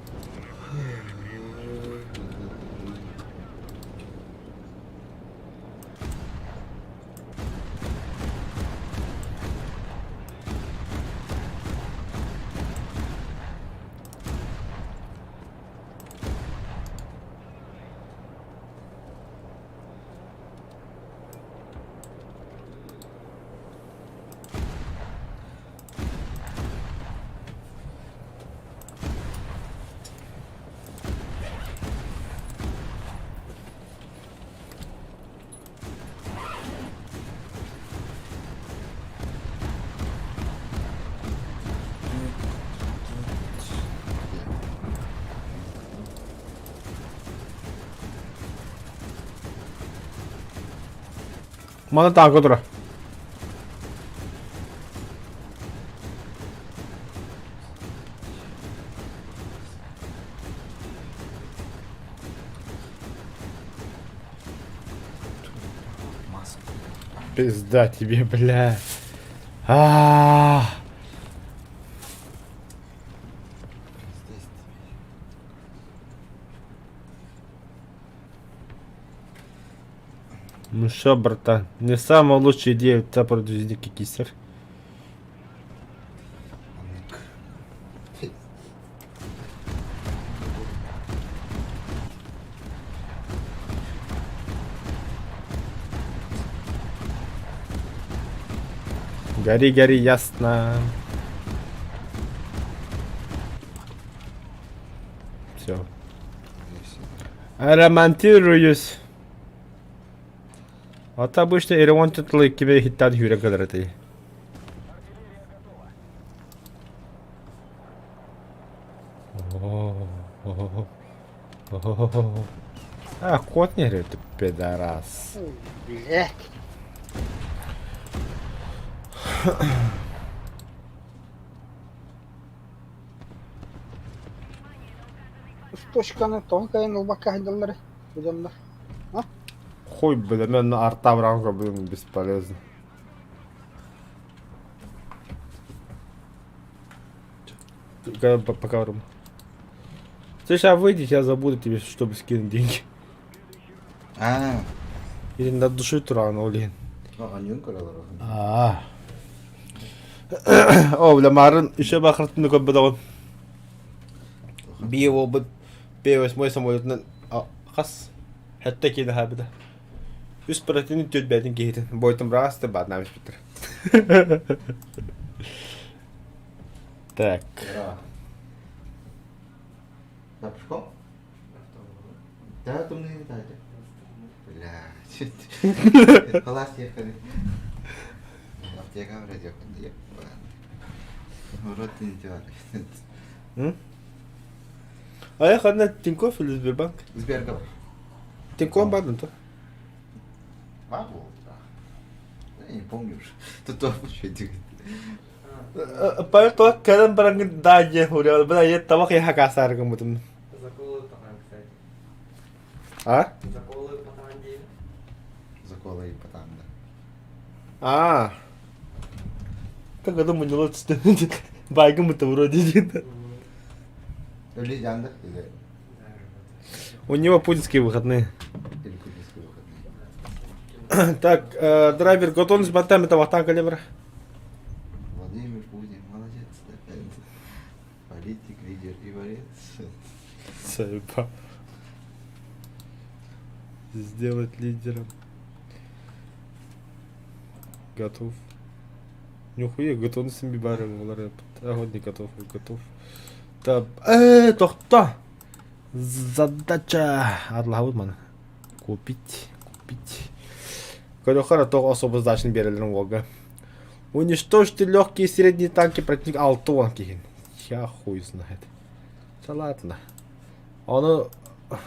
Мана танка тура. Маску. Пизда тебе, бля. А. Здесь тебе. Ну что, братан, не самая лучшая идея у тебя продюсерки кисер. Аннык. Гори, гори, ясно. Ремонтируюсь. Вот обычно ремонт тылы кими хиттан хүрэн кэлэр этэй. А, кот не говорит, ты пидорас. Блять. Точканы тоҕо кыайан ылбакка сылдьаллар бу дьоннор? А? Хуй, бля, мен арта бранка, блин, бесполезно. Пока вру. Ты сейчас выйдешь, я забуду тебе, чтобы скинуть деньги. А, Или на душу турану, блин. аньюн көрөлөр. Аа. О, бля, марын еще бахыртыны көрбөтөҕүм. Биир буолбут П-8 самолетунан хас хэттэ киинэ хаабыта. Үс противник түөрт бэйэтин киһитин. Бойтум браасты баатнаам испиттэр. Так. Да, пешком? Да, там не дали. Бля, Халас ехали. Аптека вроде Рот не делали. А я ханна Тинькофф или Сбербанк? Сбербанк. Тинькофф бардын то? Могу, да. Я не помню уже. Тут вообще Павел кэлэн бараҥҥын даа диэн уруйа бына ийэ табах иһэ хакаастаары гыммытым. Заколы потан, кстати. А? Заколы потан диэн. Заколы и потан, да. А. Как это муньяло түсті. Байгым это вроде дейді. Или Яндекс, или... У него путинские выходные. Или путинские выходные. Так, драйвер готовность баттам это вахтан калибр. Владимир Путин, молодец. Политик, лидер и борец. Заебал. Сделать лидером. Готов. Нихуя, готовность бибары олар вот не готов, готов. Так, тохто. Задача. Адлахабыт маны. Купить, купить. Көрөхөр тоқ особо сдачны берелерин уолга. Уничтожьте легкие и средние танки противника 60 киһин. Я хуй знает. Да ладно. Ону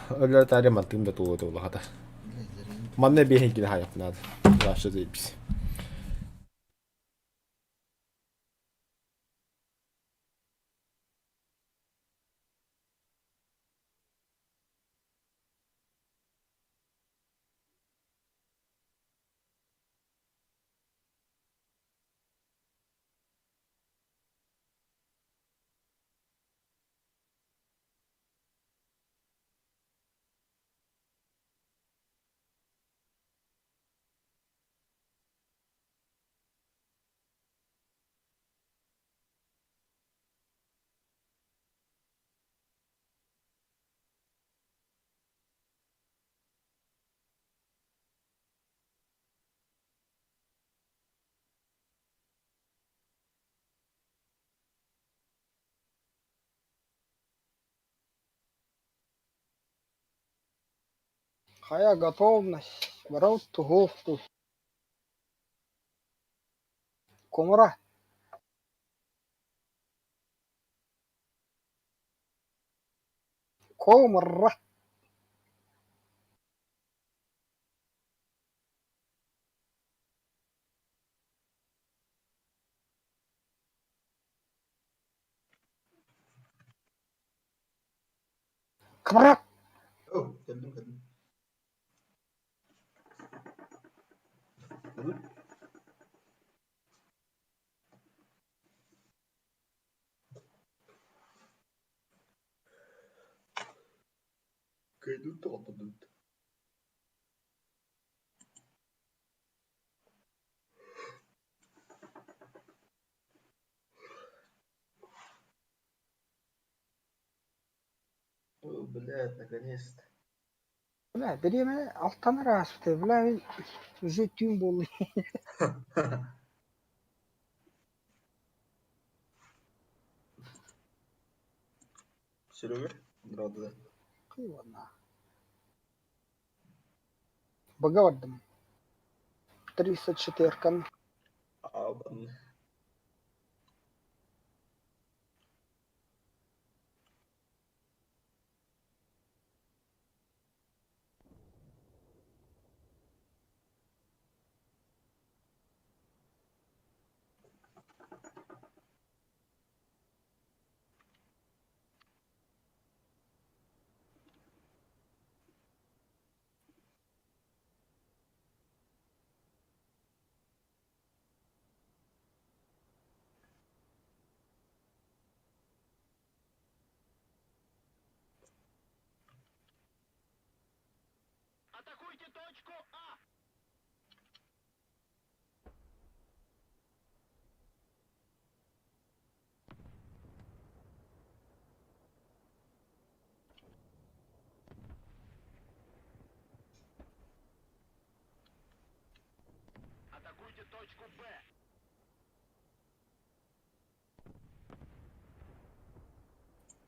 өлөр таре мантыгым да туолуо улахата. Манна биэһин кини хайап надо. Вообще заебись. Хайа готовность, ворот туһуохту. Кумура. Комра. Кымра. О, кэллим кэллим. Кыйдыр тоҕотодут. О, блядь, наконец-то. Бля, бириэмэ алтан ааспыта, бля, уже түүн буолла. Серега, здравствуй. Кыйвана. Быга бардым. 34-кан. Аабан. Атакуйте точку А! Атакуйте точку Б!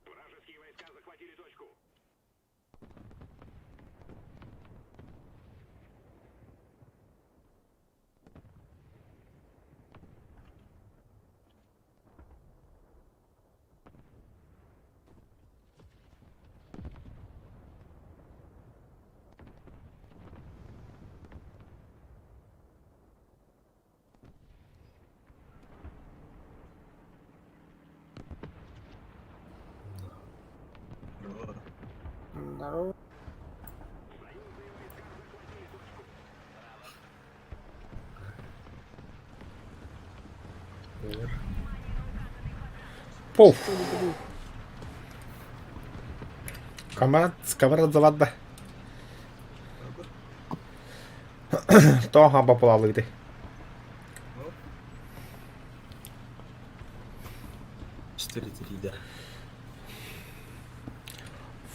Вражеские войска захватили точку. Здорово. Пуф. Камрад, камрад завадда. Тоҕо хаба буолалыгытай? 4-3, да.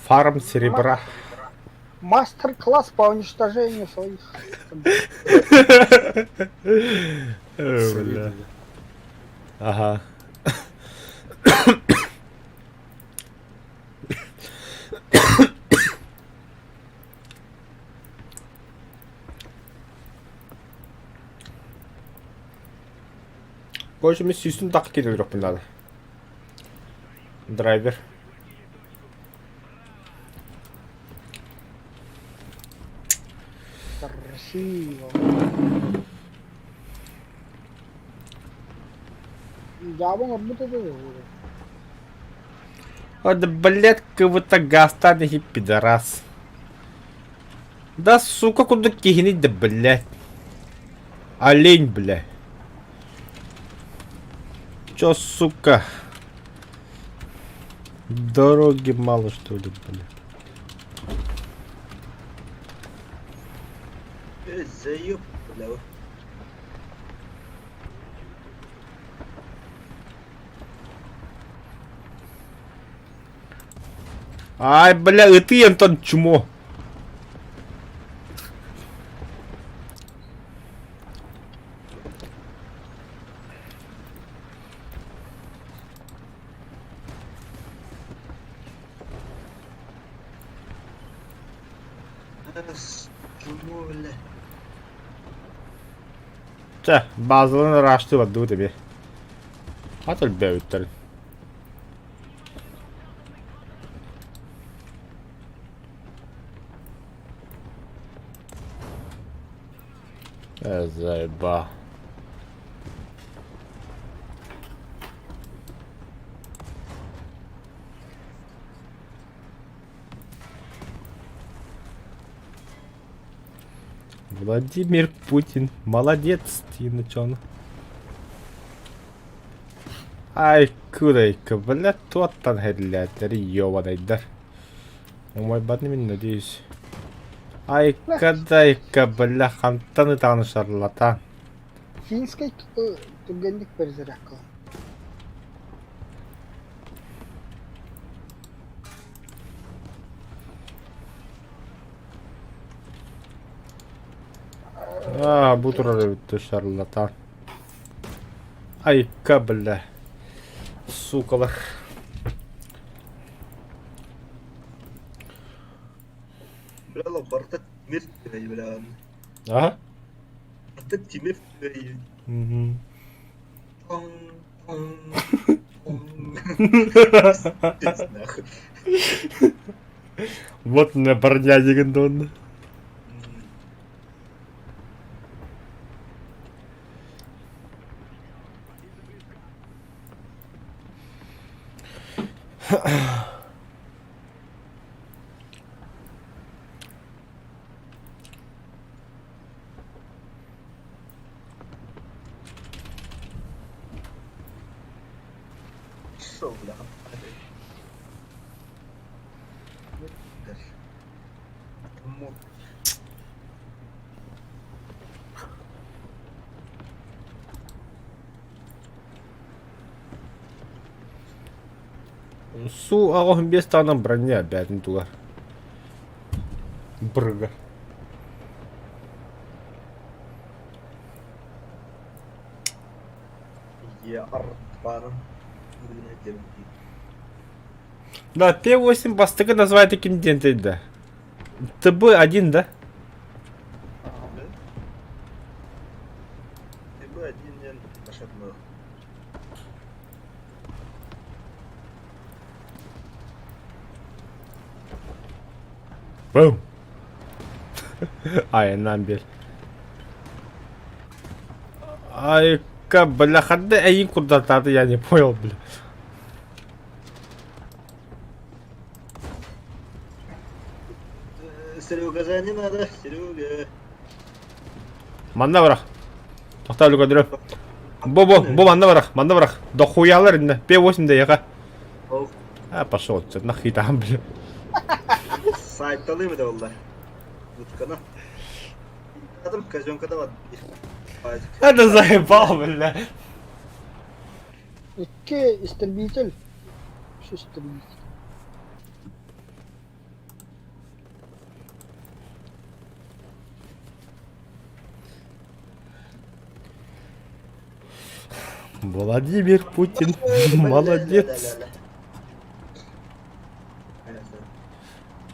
Фарм серебра. Мастер-класс по уничтожению своих. Бля. Ага. Короче, мен сүүстүн тақ кетіп жүріппін надо. Драйвер. Красиво. Дьаабаҥ орбут этэ дуо? Вот, блядь, кого-то гастан и пидорас. Да, сука, куда кихнить, да, блядь. Олень, бля. Чё, сука? Дороги мало, что ли, бля. Э, заеб, бля. Ай, бля, и ты, Антон, чмо. Чмо, бля. Чэ, базаларын ыраастыы бардыбыт эбиэ. Хат өлбөөбүттэрин. Э, заеба. Владимир Путин молодец, Тина Чон. Ай, курайка, бля, туоттан хэрлээтэр, ёбанайдар. Умайбатын мин надеюсь. Айка дайка, бля, хантан ытааны шарлатан. Финскэй түргэнник перезарядкалан. Аа, бу турар эбит шарлатан. Айка, бля. Сукалар. Бля, барыта мир бля. Ага. Это Тимир Угу. Пong, пong, пong. Пиздец, нахуй. Вот на броня дигандон. Шо, бля? Мог. Су аҕыс биэс таҕынан броня бээтин тугар. Брыга. Да, П8 бастакы название таким диэн да. ТБ-1, да? ТБ-1 диэн ашатмал. Бум! Айаннаан биэр. Айка, бля, ханна эйин курдатаата, я не понял, бля. Серега, за не надо, Серега. Манна бырах. Тохтоо көрдөрө. Бу бу бу манна бырах, манна бырах. Дохуялар инне. П8 да А, пошел отсюда, нахуй там, бля. Сайталыым да буолла. Уткана. Адам казенка да бар. Это заебал, бля. Икки истребитель. Үс истребитель. Владимир Путин, молодец.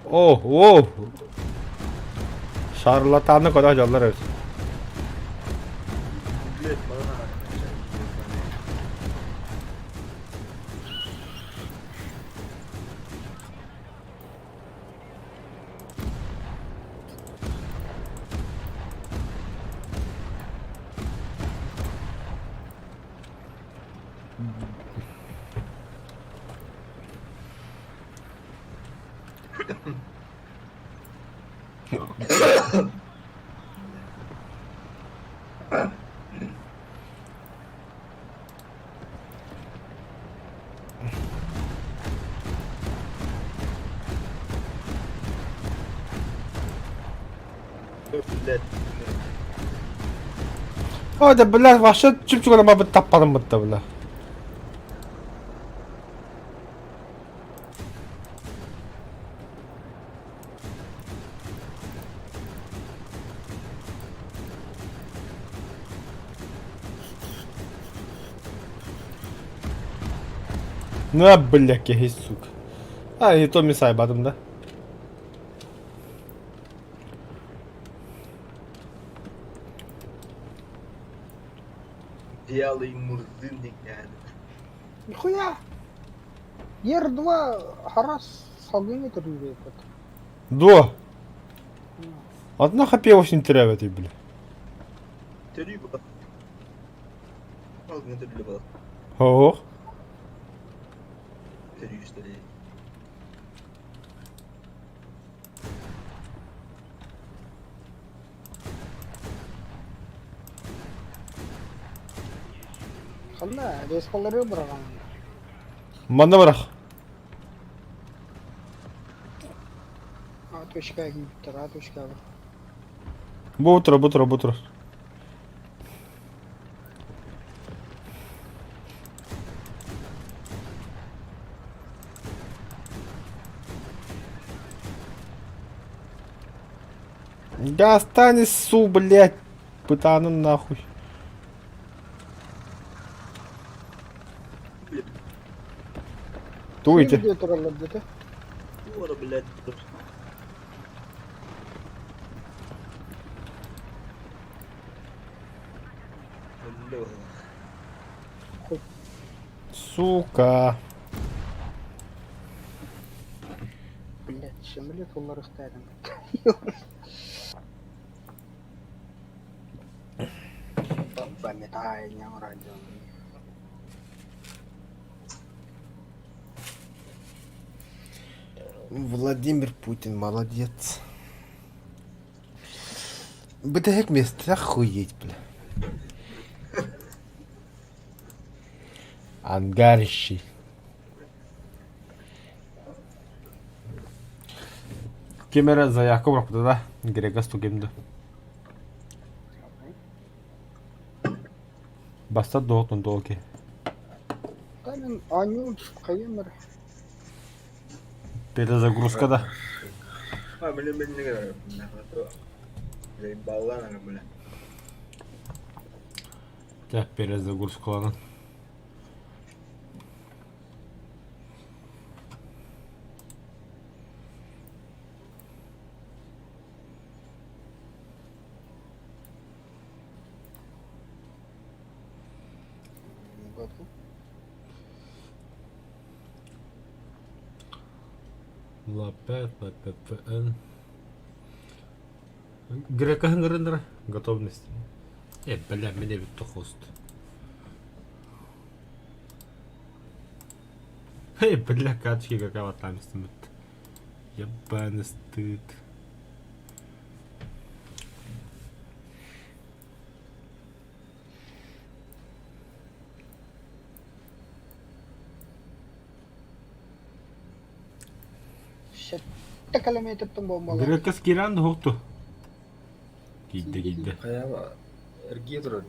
О, о! Шарлатаны кода дьоллор эбит. О, да, бля, вообще чүпчүк бабыт таппадым бытта, бля. На, бля, киһи, сука. А, и то мен сайбадым да. Белый мурзынник yani. Нихуя! Ер-2 харас салгыҥҥа төрүүр До! Одна хапе очень требует, бля. Төрүү bu. Алгын төрүү bu. Ох. Төрүү işte. Ханна респалары быраҕан. Манна бырах. А точка киирбиттэр, А точка Бу утро, бу утро, бу утро. Да останься, су, блядь. Пытанын нахуй. Туйте. Видео тураллар дете. Ура, блядь. Өллө быһыылаах. Сука. Блядь, самолет уларыхтаатым. Памятай, не радио. Владимир Путин молодец. Бүтэһик миэстэ охуеть, бля. Ангарищий. Ким эрэ заявка бырахпыта да, Грека стукимда. Бастар дуоҕуттан туолки. Да мин оонньуум хайыам эрэ. Перезагрузка да. А, блин, блин, блин, заебала, бля. Так, перезагрузкаланан. Готов. Лапет, ППН. Грека хыңырыныр готовность. Э, бля, меня ведь хост. Эй, бля, качки какая там Ебаный стыд. Сэттэ километртан буолбалар. Грека скиран хоқту. Киидде, киидде. Хайа эргийэ турар.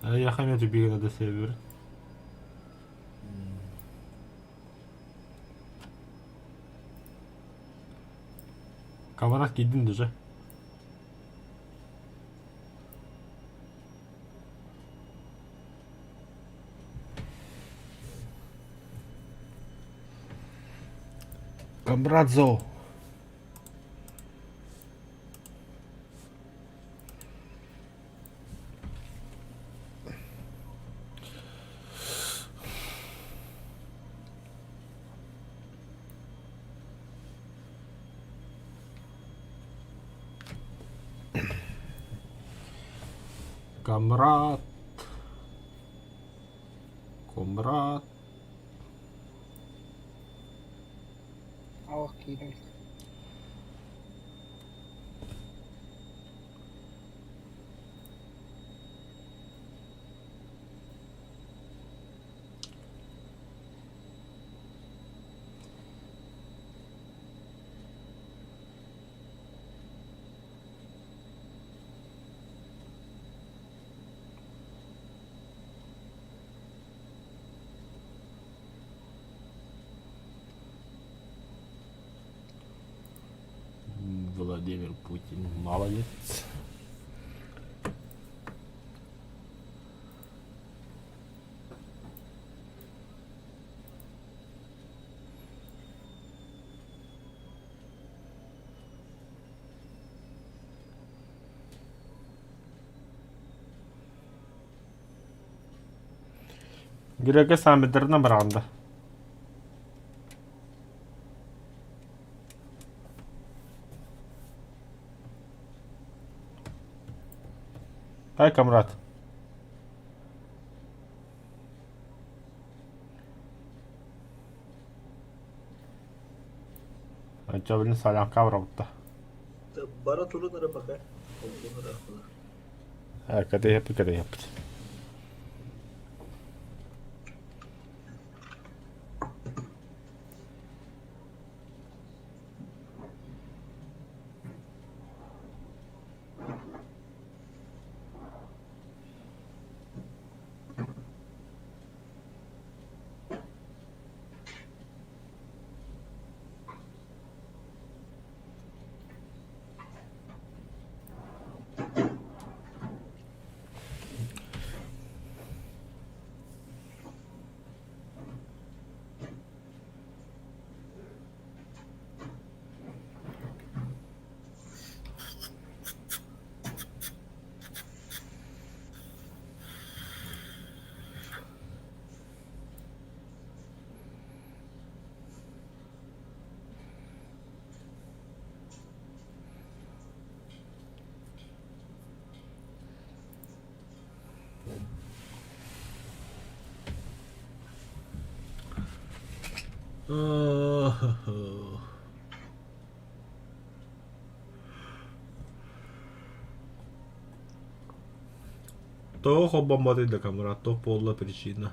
Я хамя тупик надо сервер. Камарах киидин даже. Камбрадзо. Камрад. Комрад. Ох, киирэн. Владимир Путин молодец. Грека саммитерна бранда. Ай, комрад. Оччо билин солянка барабытта. Бара турун эрэ пока. Олбун эрэ Кэтэһиэппит, кэтэһиэппит. Тоҕо холбоммотуй да камера, туох буолла причина?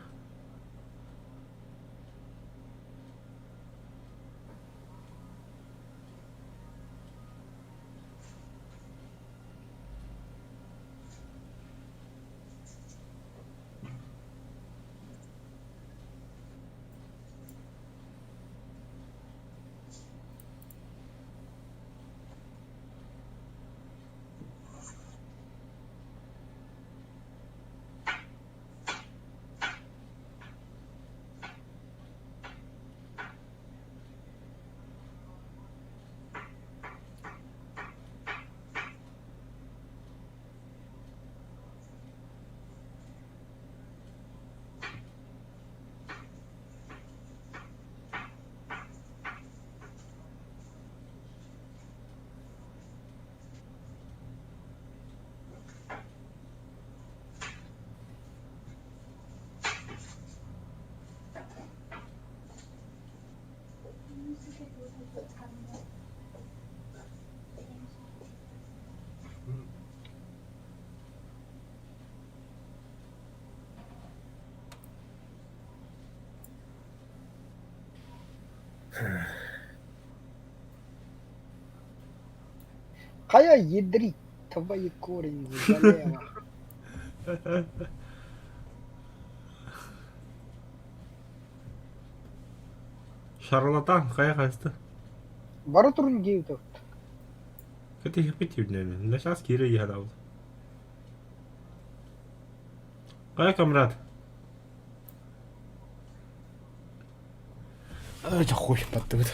Хайа ядрить твои корни залево. Шарлатан хайа хаста? Бара турун диэбит Кэтиһиппит үүннэми. На сейчас киирэ иһэн Хайа комрад? Ай, хуй, баттыбыт.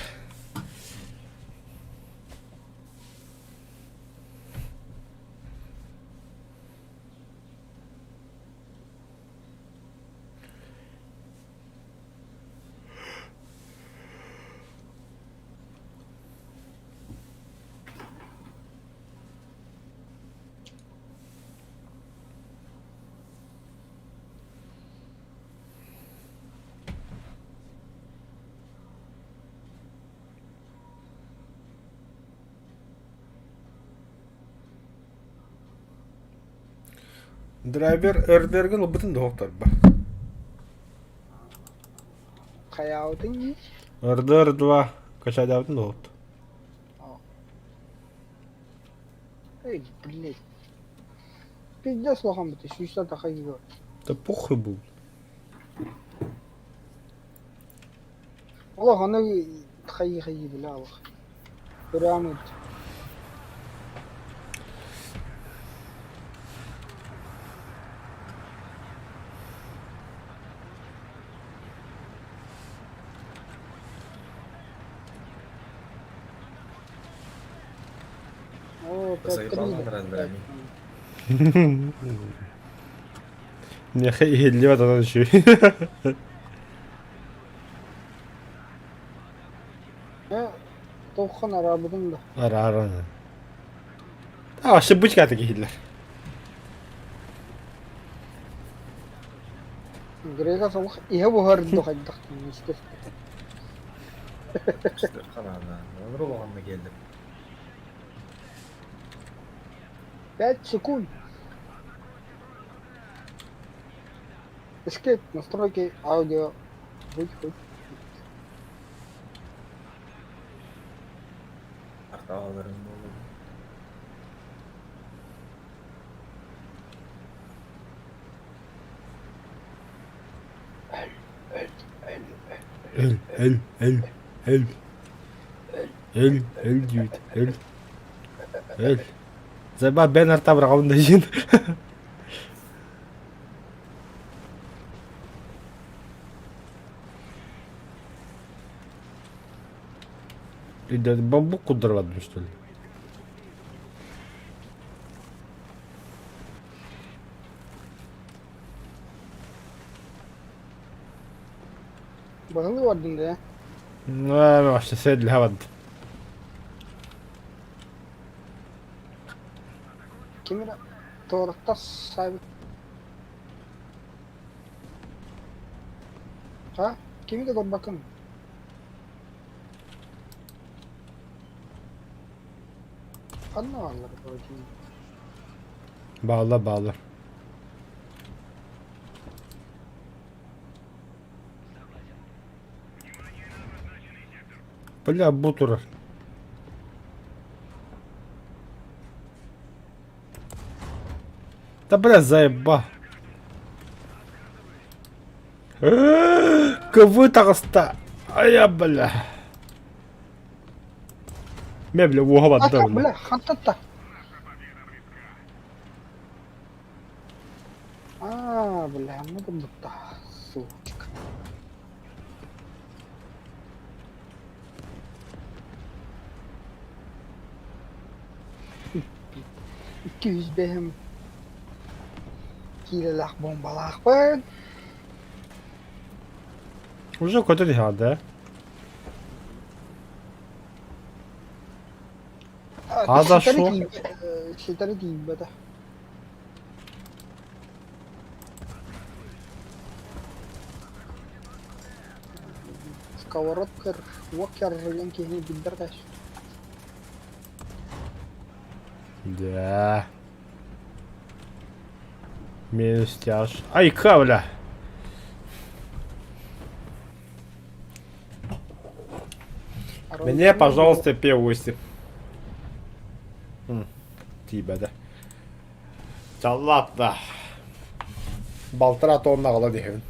Драйвер РДРгын ылбытын доһохторба. Хайаабытын дии. РДР 2 качадаабытын доһохто. Эй, блядь. Пиздец улахан быты, сүүстэн таха киһи. Да похуй был. Олох аны хайыы-хайыы бile олох. Көрөөн О, Заебал 5-3. нравится, Миэхэ иһиллибэт онон үчүгэй. Э, туоххан араабытын да. Арааран. А, вообще бычка иһиллэр. Грека солох иһэ буһар дохайдах естественно. Ханаана, онор улаҕанна кэллим. 5 секунд. Escape, настройки, аудио. Хоть, хоть. Артааларын буолуо. Өл, өл, өл, өл. Өл, өл диэбит, өл. Өл. Заба бен арта быраҕабын да иһин. Бамбук куддарбаттым что ли? Баһылыы бардын да. Вообще седлэһэ барда. Ким эрэ туораттас саайбыт. А? Кими да көрбөккүн. Ханна бааллар вроде? Бааллар, бааллар. Бля, бу турар. Да бля, заеба. Кывы таҕыста. Айа, бля. Мэ, бля, уоһа барда, бля. Бля, хантатта. А, бля, ну будто, сучка. 205 киилэлээх бомбалаахпын. Уже көтөн иһэҕин да? А за Ситэри что? тиийбэт, ситэри тиийбэтэ. Сковородкер, уокер диэн киһини билбэт эш. Да. Минус тяж. Ай, бля. Мне, пожалуйста, П8. Тиийбэтэ. Чаллаатта. Балтараа тонна аҕала диэхин.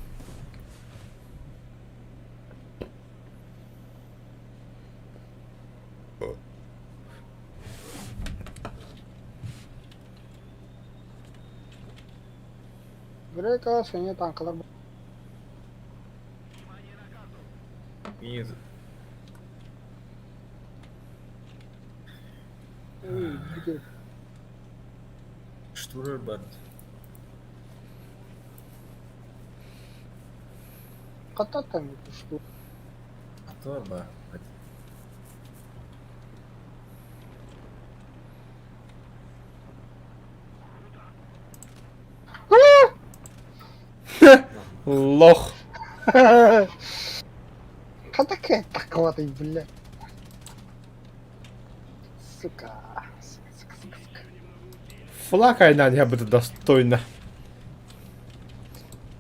Грека сене танкалар Нет. Штурер банд. Хаттаттан что? Аттылар ба. Лох. Хата такой, бля. Сука. Сука, сука, сука, сука. Флаг айнан я буду достойно.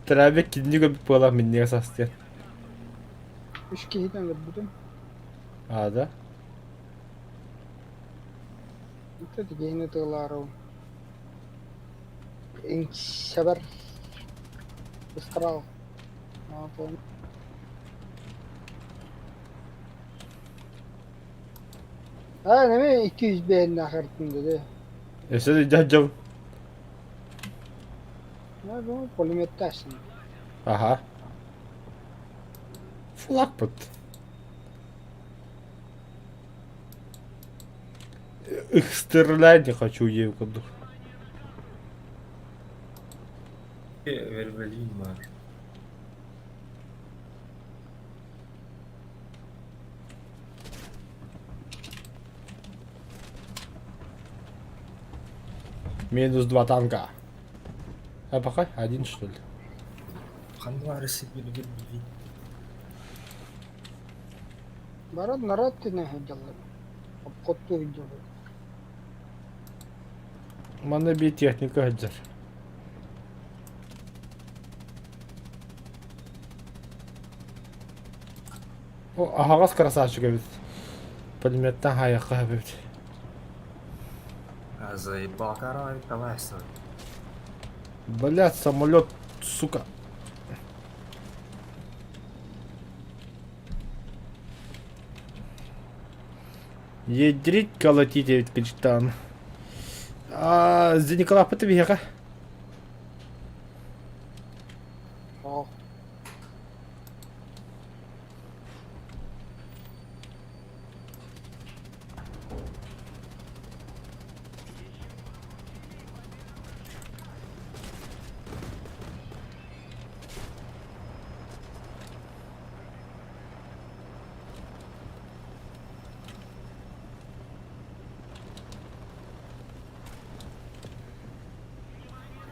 Траве кинигэ буола минньигэс астыан. Үс киһитин өлөрбүтүм. А, да? Ити киһини тыалаарым. Иҥсэбэр ыстараал. Аа, неме 200 бэйэннээх ырытын дede. Өссө да дьон. Ну, пулеметтаасың. Аха. Флаг бут. Их стрелять не хочу ей курдук. Вербелин бар. Минус два танка. А пока один что ли? Ханна билбин. Баран народ тинэ сылдьаллар. Обходтуу сылдьаллар. Манна биир техника сылдьар. О, аһаҕас красавчик эбит. Пулеметтан хаайахха эбит. А заебал король, давай стой. Блядь, самолет, сука. Ядрить колотить эбит качтан. А, Николай биһиэхэ. Оо.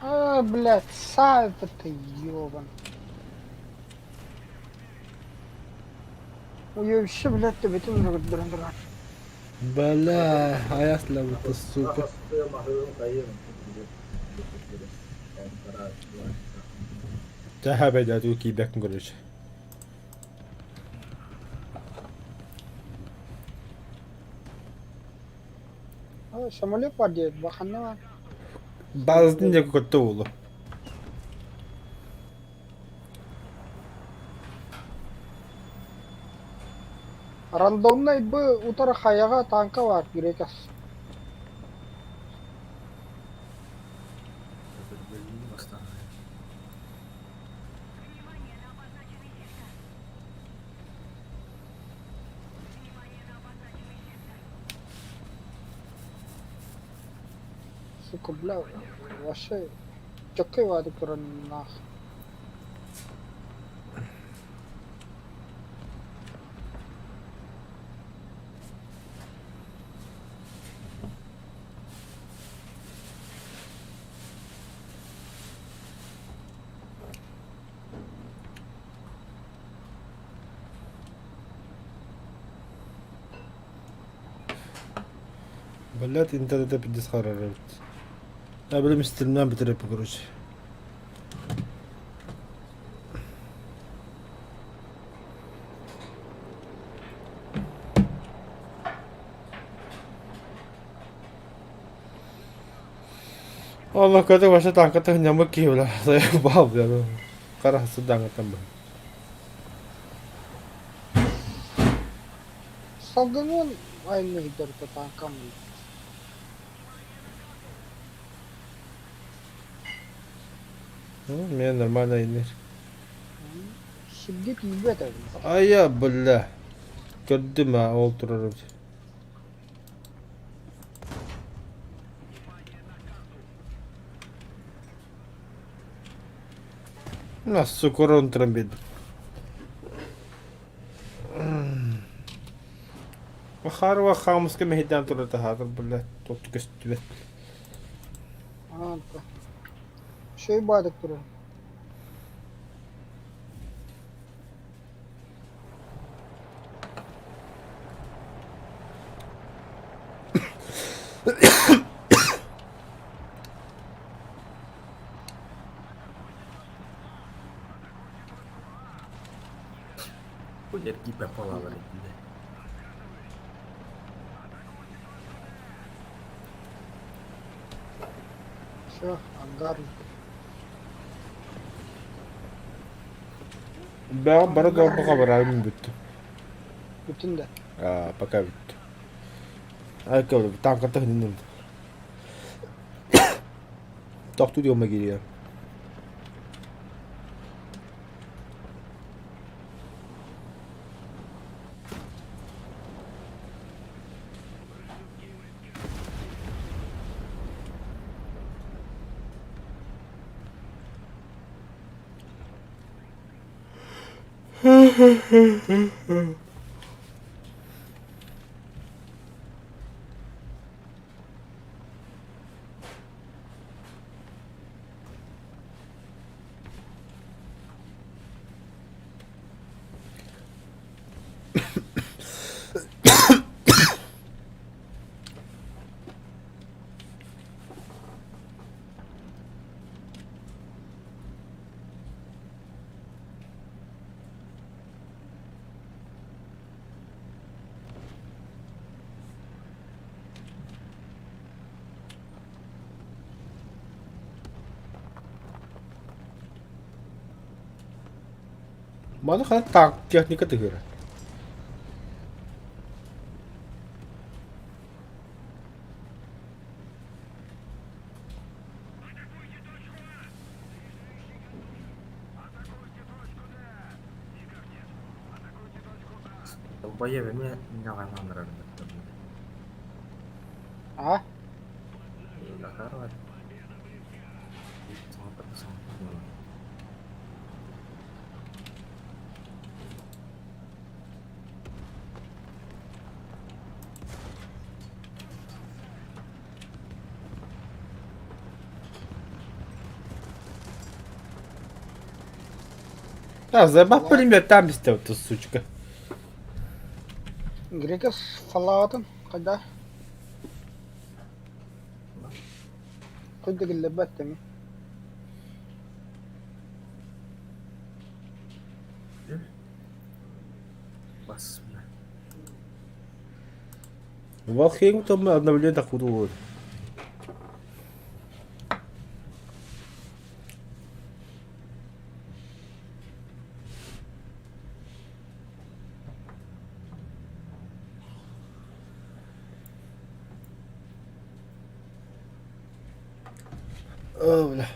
А, блядь, саа ты ёбан. Уебище, блядь, төбөтүн өлөрдөрөн турар. Бля, аясла будто, сука. Тэһэ бэдэ туу киирбэккин короче. Самолет бар диэбит баханна баар. Базатын диэки көттө буолуо. Рандомнай б утары хайаҕа тааҥка баар грекас. Сука, бля, вообще чөккөй баады туран наах. Блядь, интернетэ пиздец харар эбит. Я билим стримнээн бүтэр короче. Олох көтө вообще тааҥката ньамык киһи бля, заебал бля. Харахсы даҥатан бля. Салгынын айанныһыйдарыта тааҥкам Ну, мне нормально иннир. Сиргэ тиийбэт эбит. Айа, бля. Көрдүм а, ол турар эбит. На, сука, урон тромбит. Махарова хаамыска мэһэйдээн турар таһаатар, бля, тот көстүбэт. Аанта. Үчүгэй баадык турар. Эргийбэт буолаллар итиннэ. Все, ангар. Бэҕэ бары дорбо хабараабын бүттү. Бүтүн да. Аа, пока бүттү. Ай көр, танката хынным. Тохтуу диэм кириэ. Маны хана танк техника тыгыра. Долбоеб эмиэ ньаҕаҥҥа ынырар А? Да, заебал меня там сидел, ты сучка. Грекес фалаатын. Хайдах? Кырдьык иллэрбэт ини. Бас, бля. Валхейм там обновление так вот. О, бля.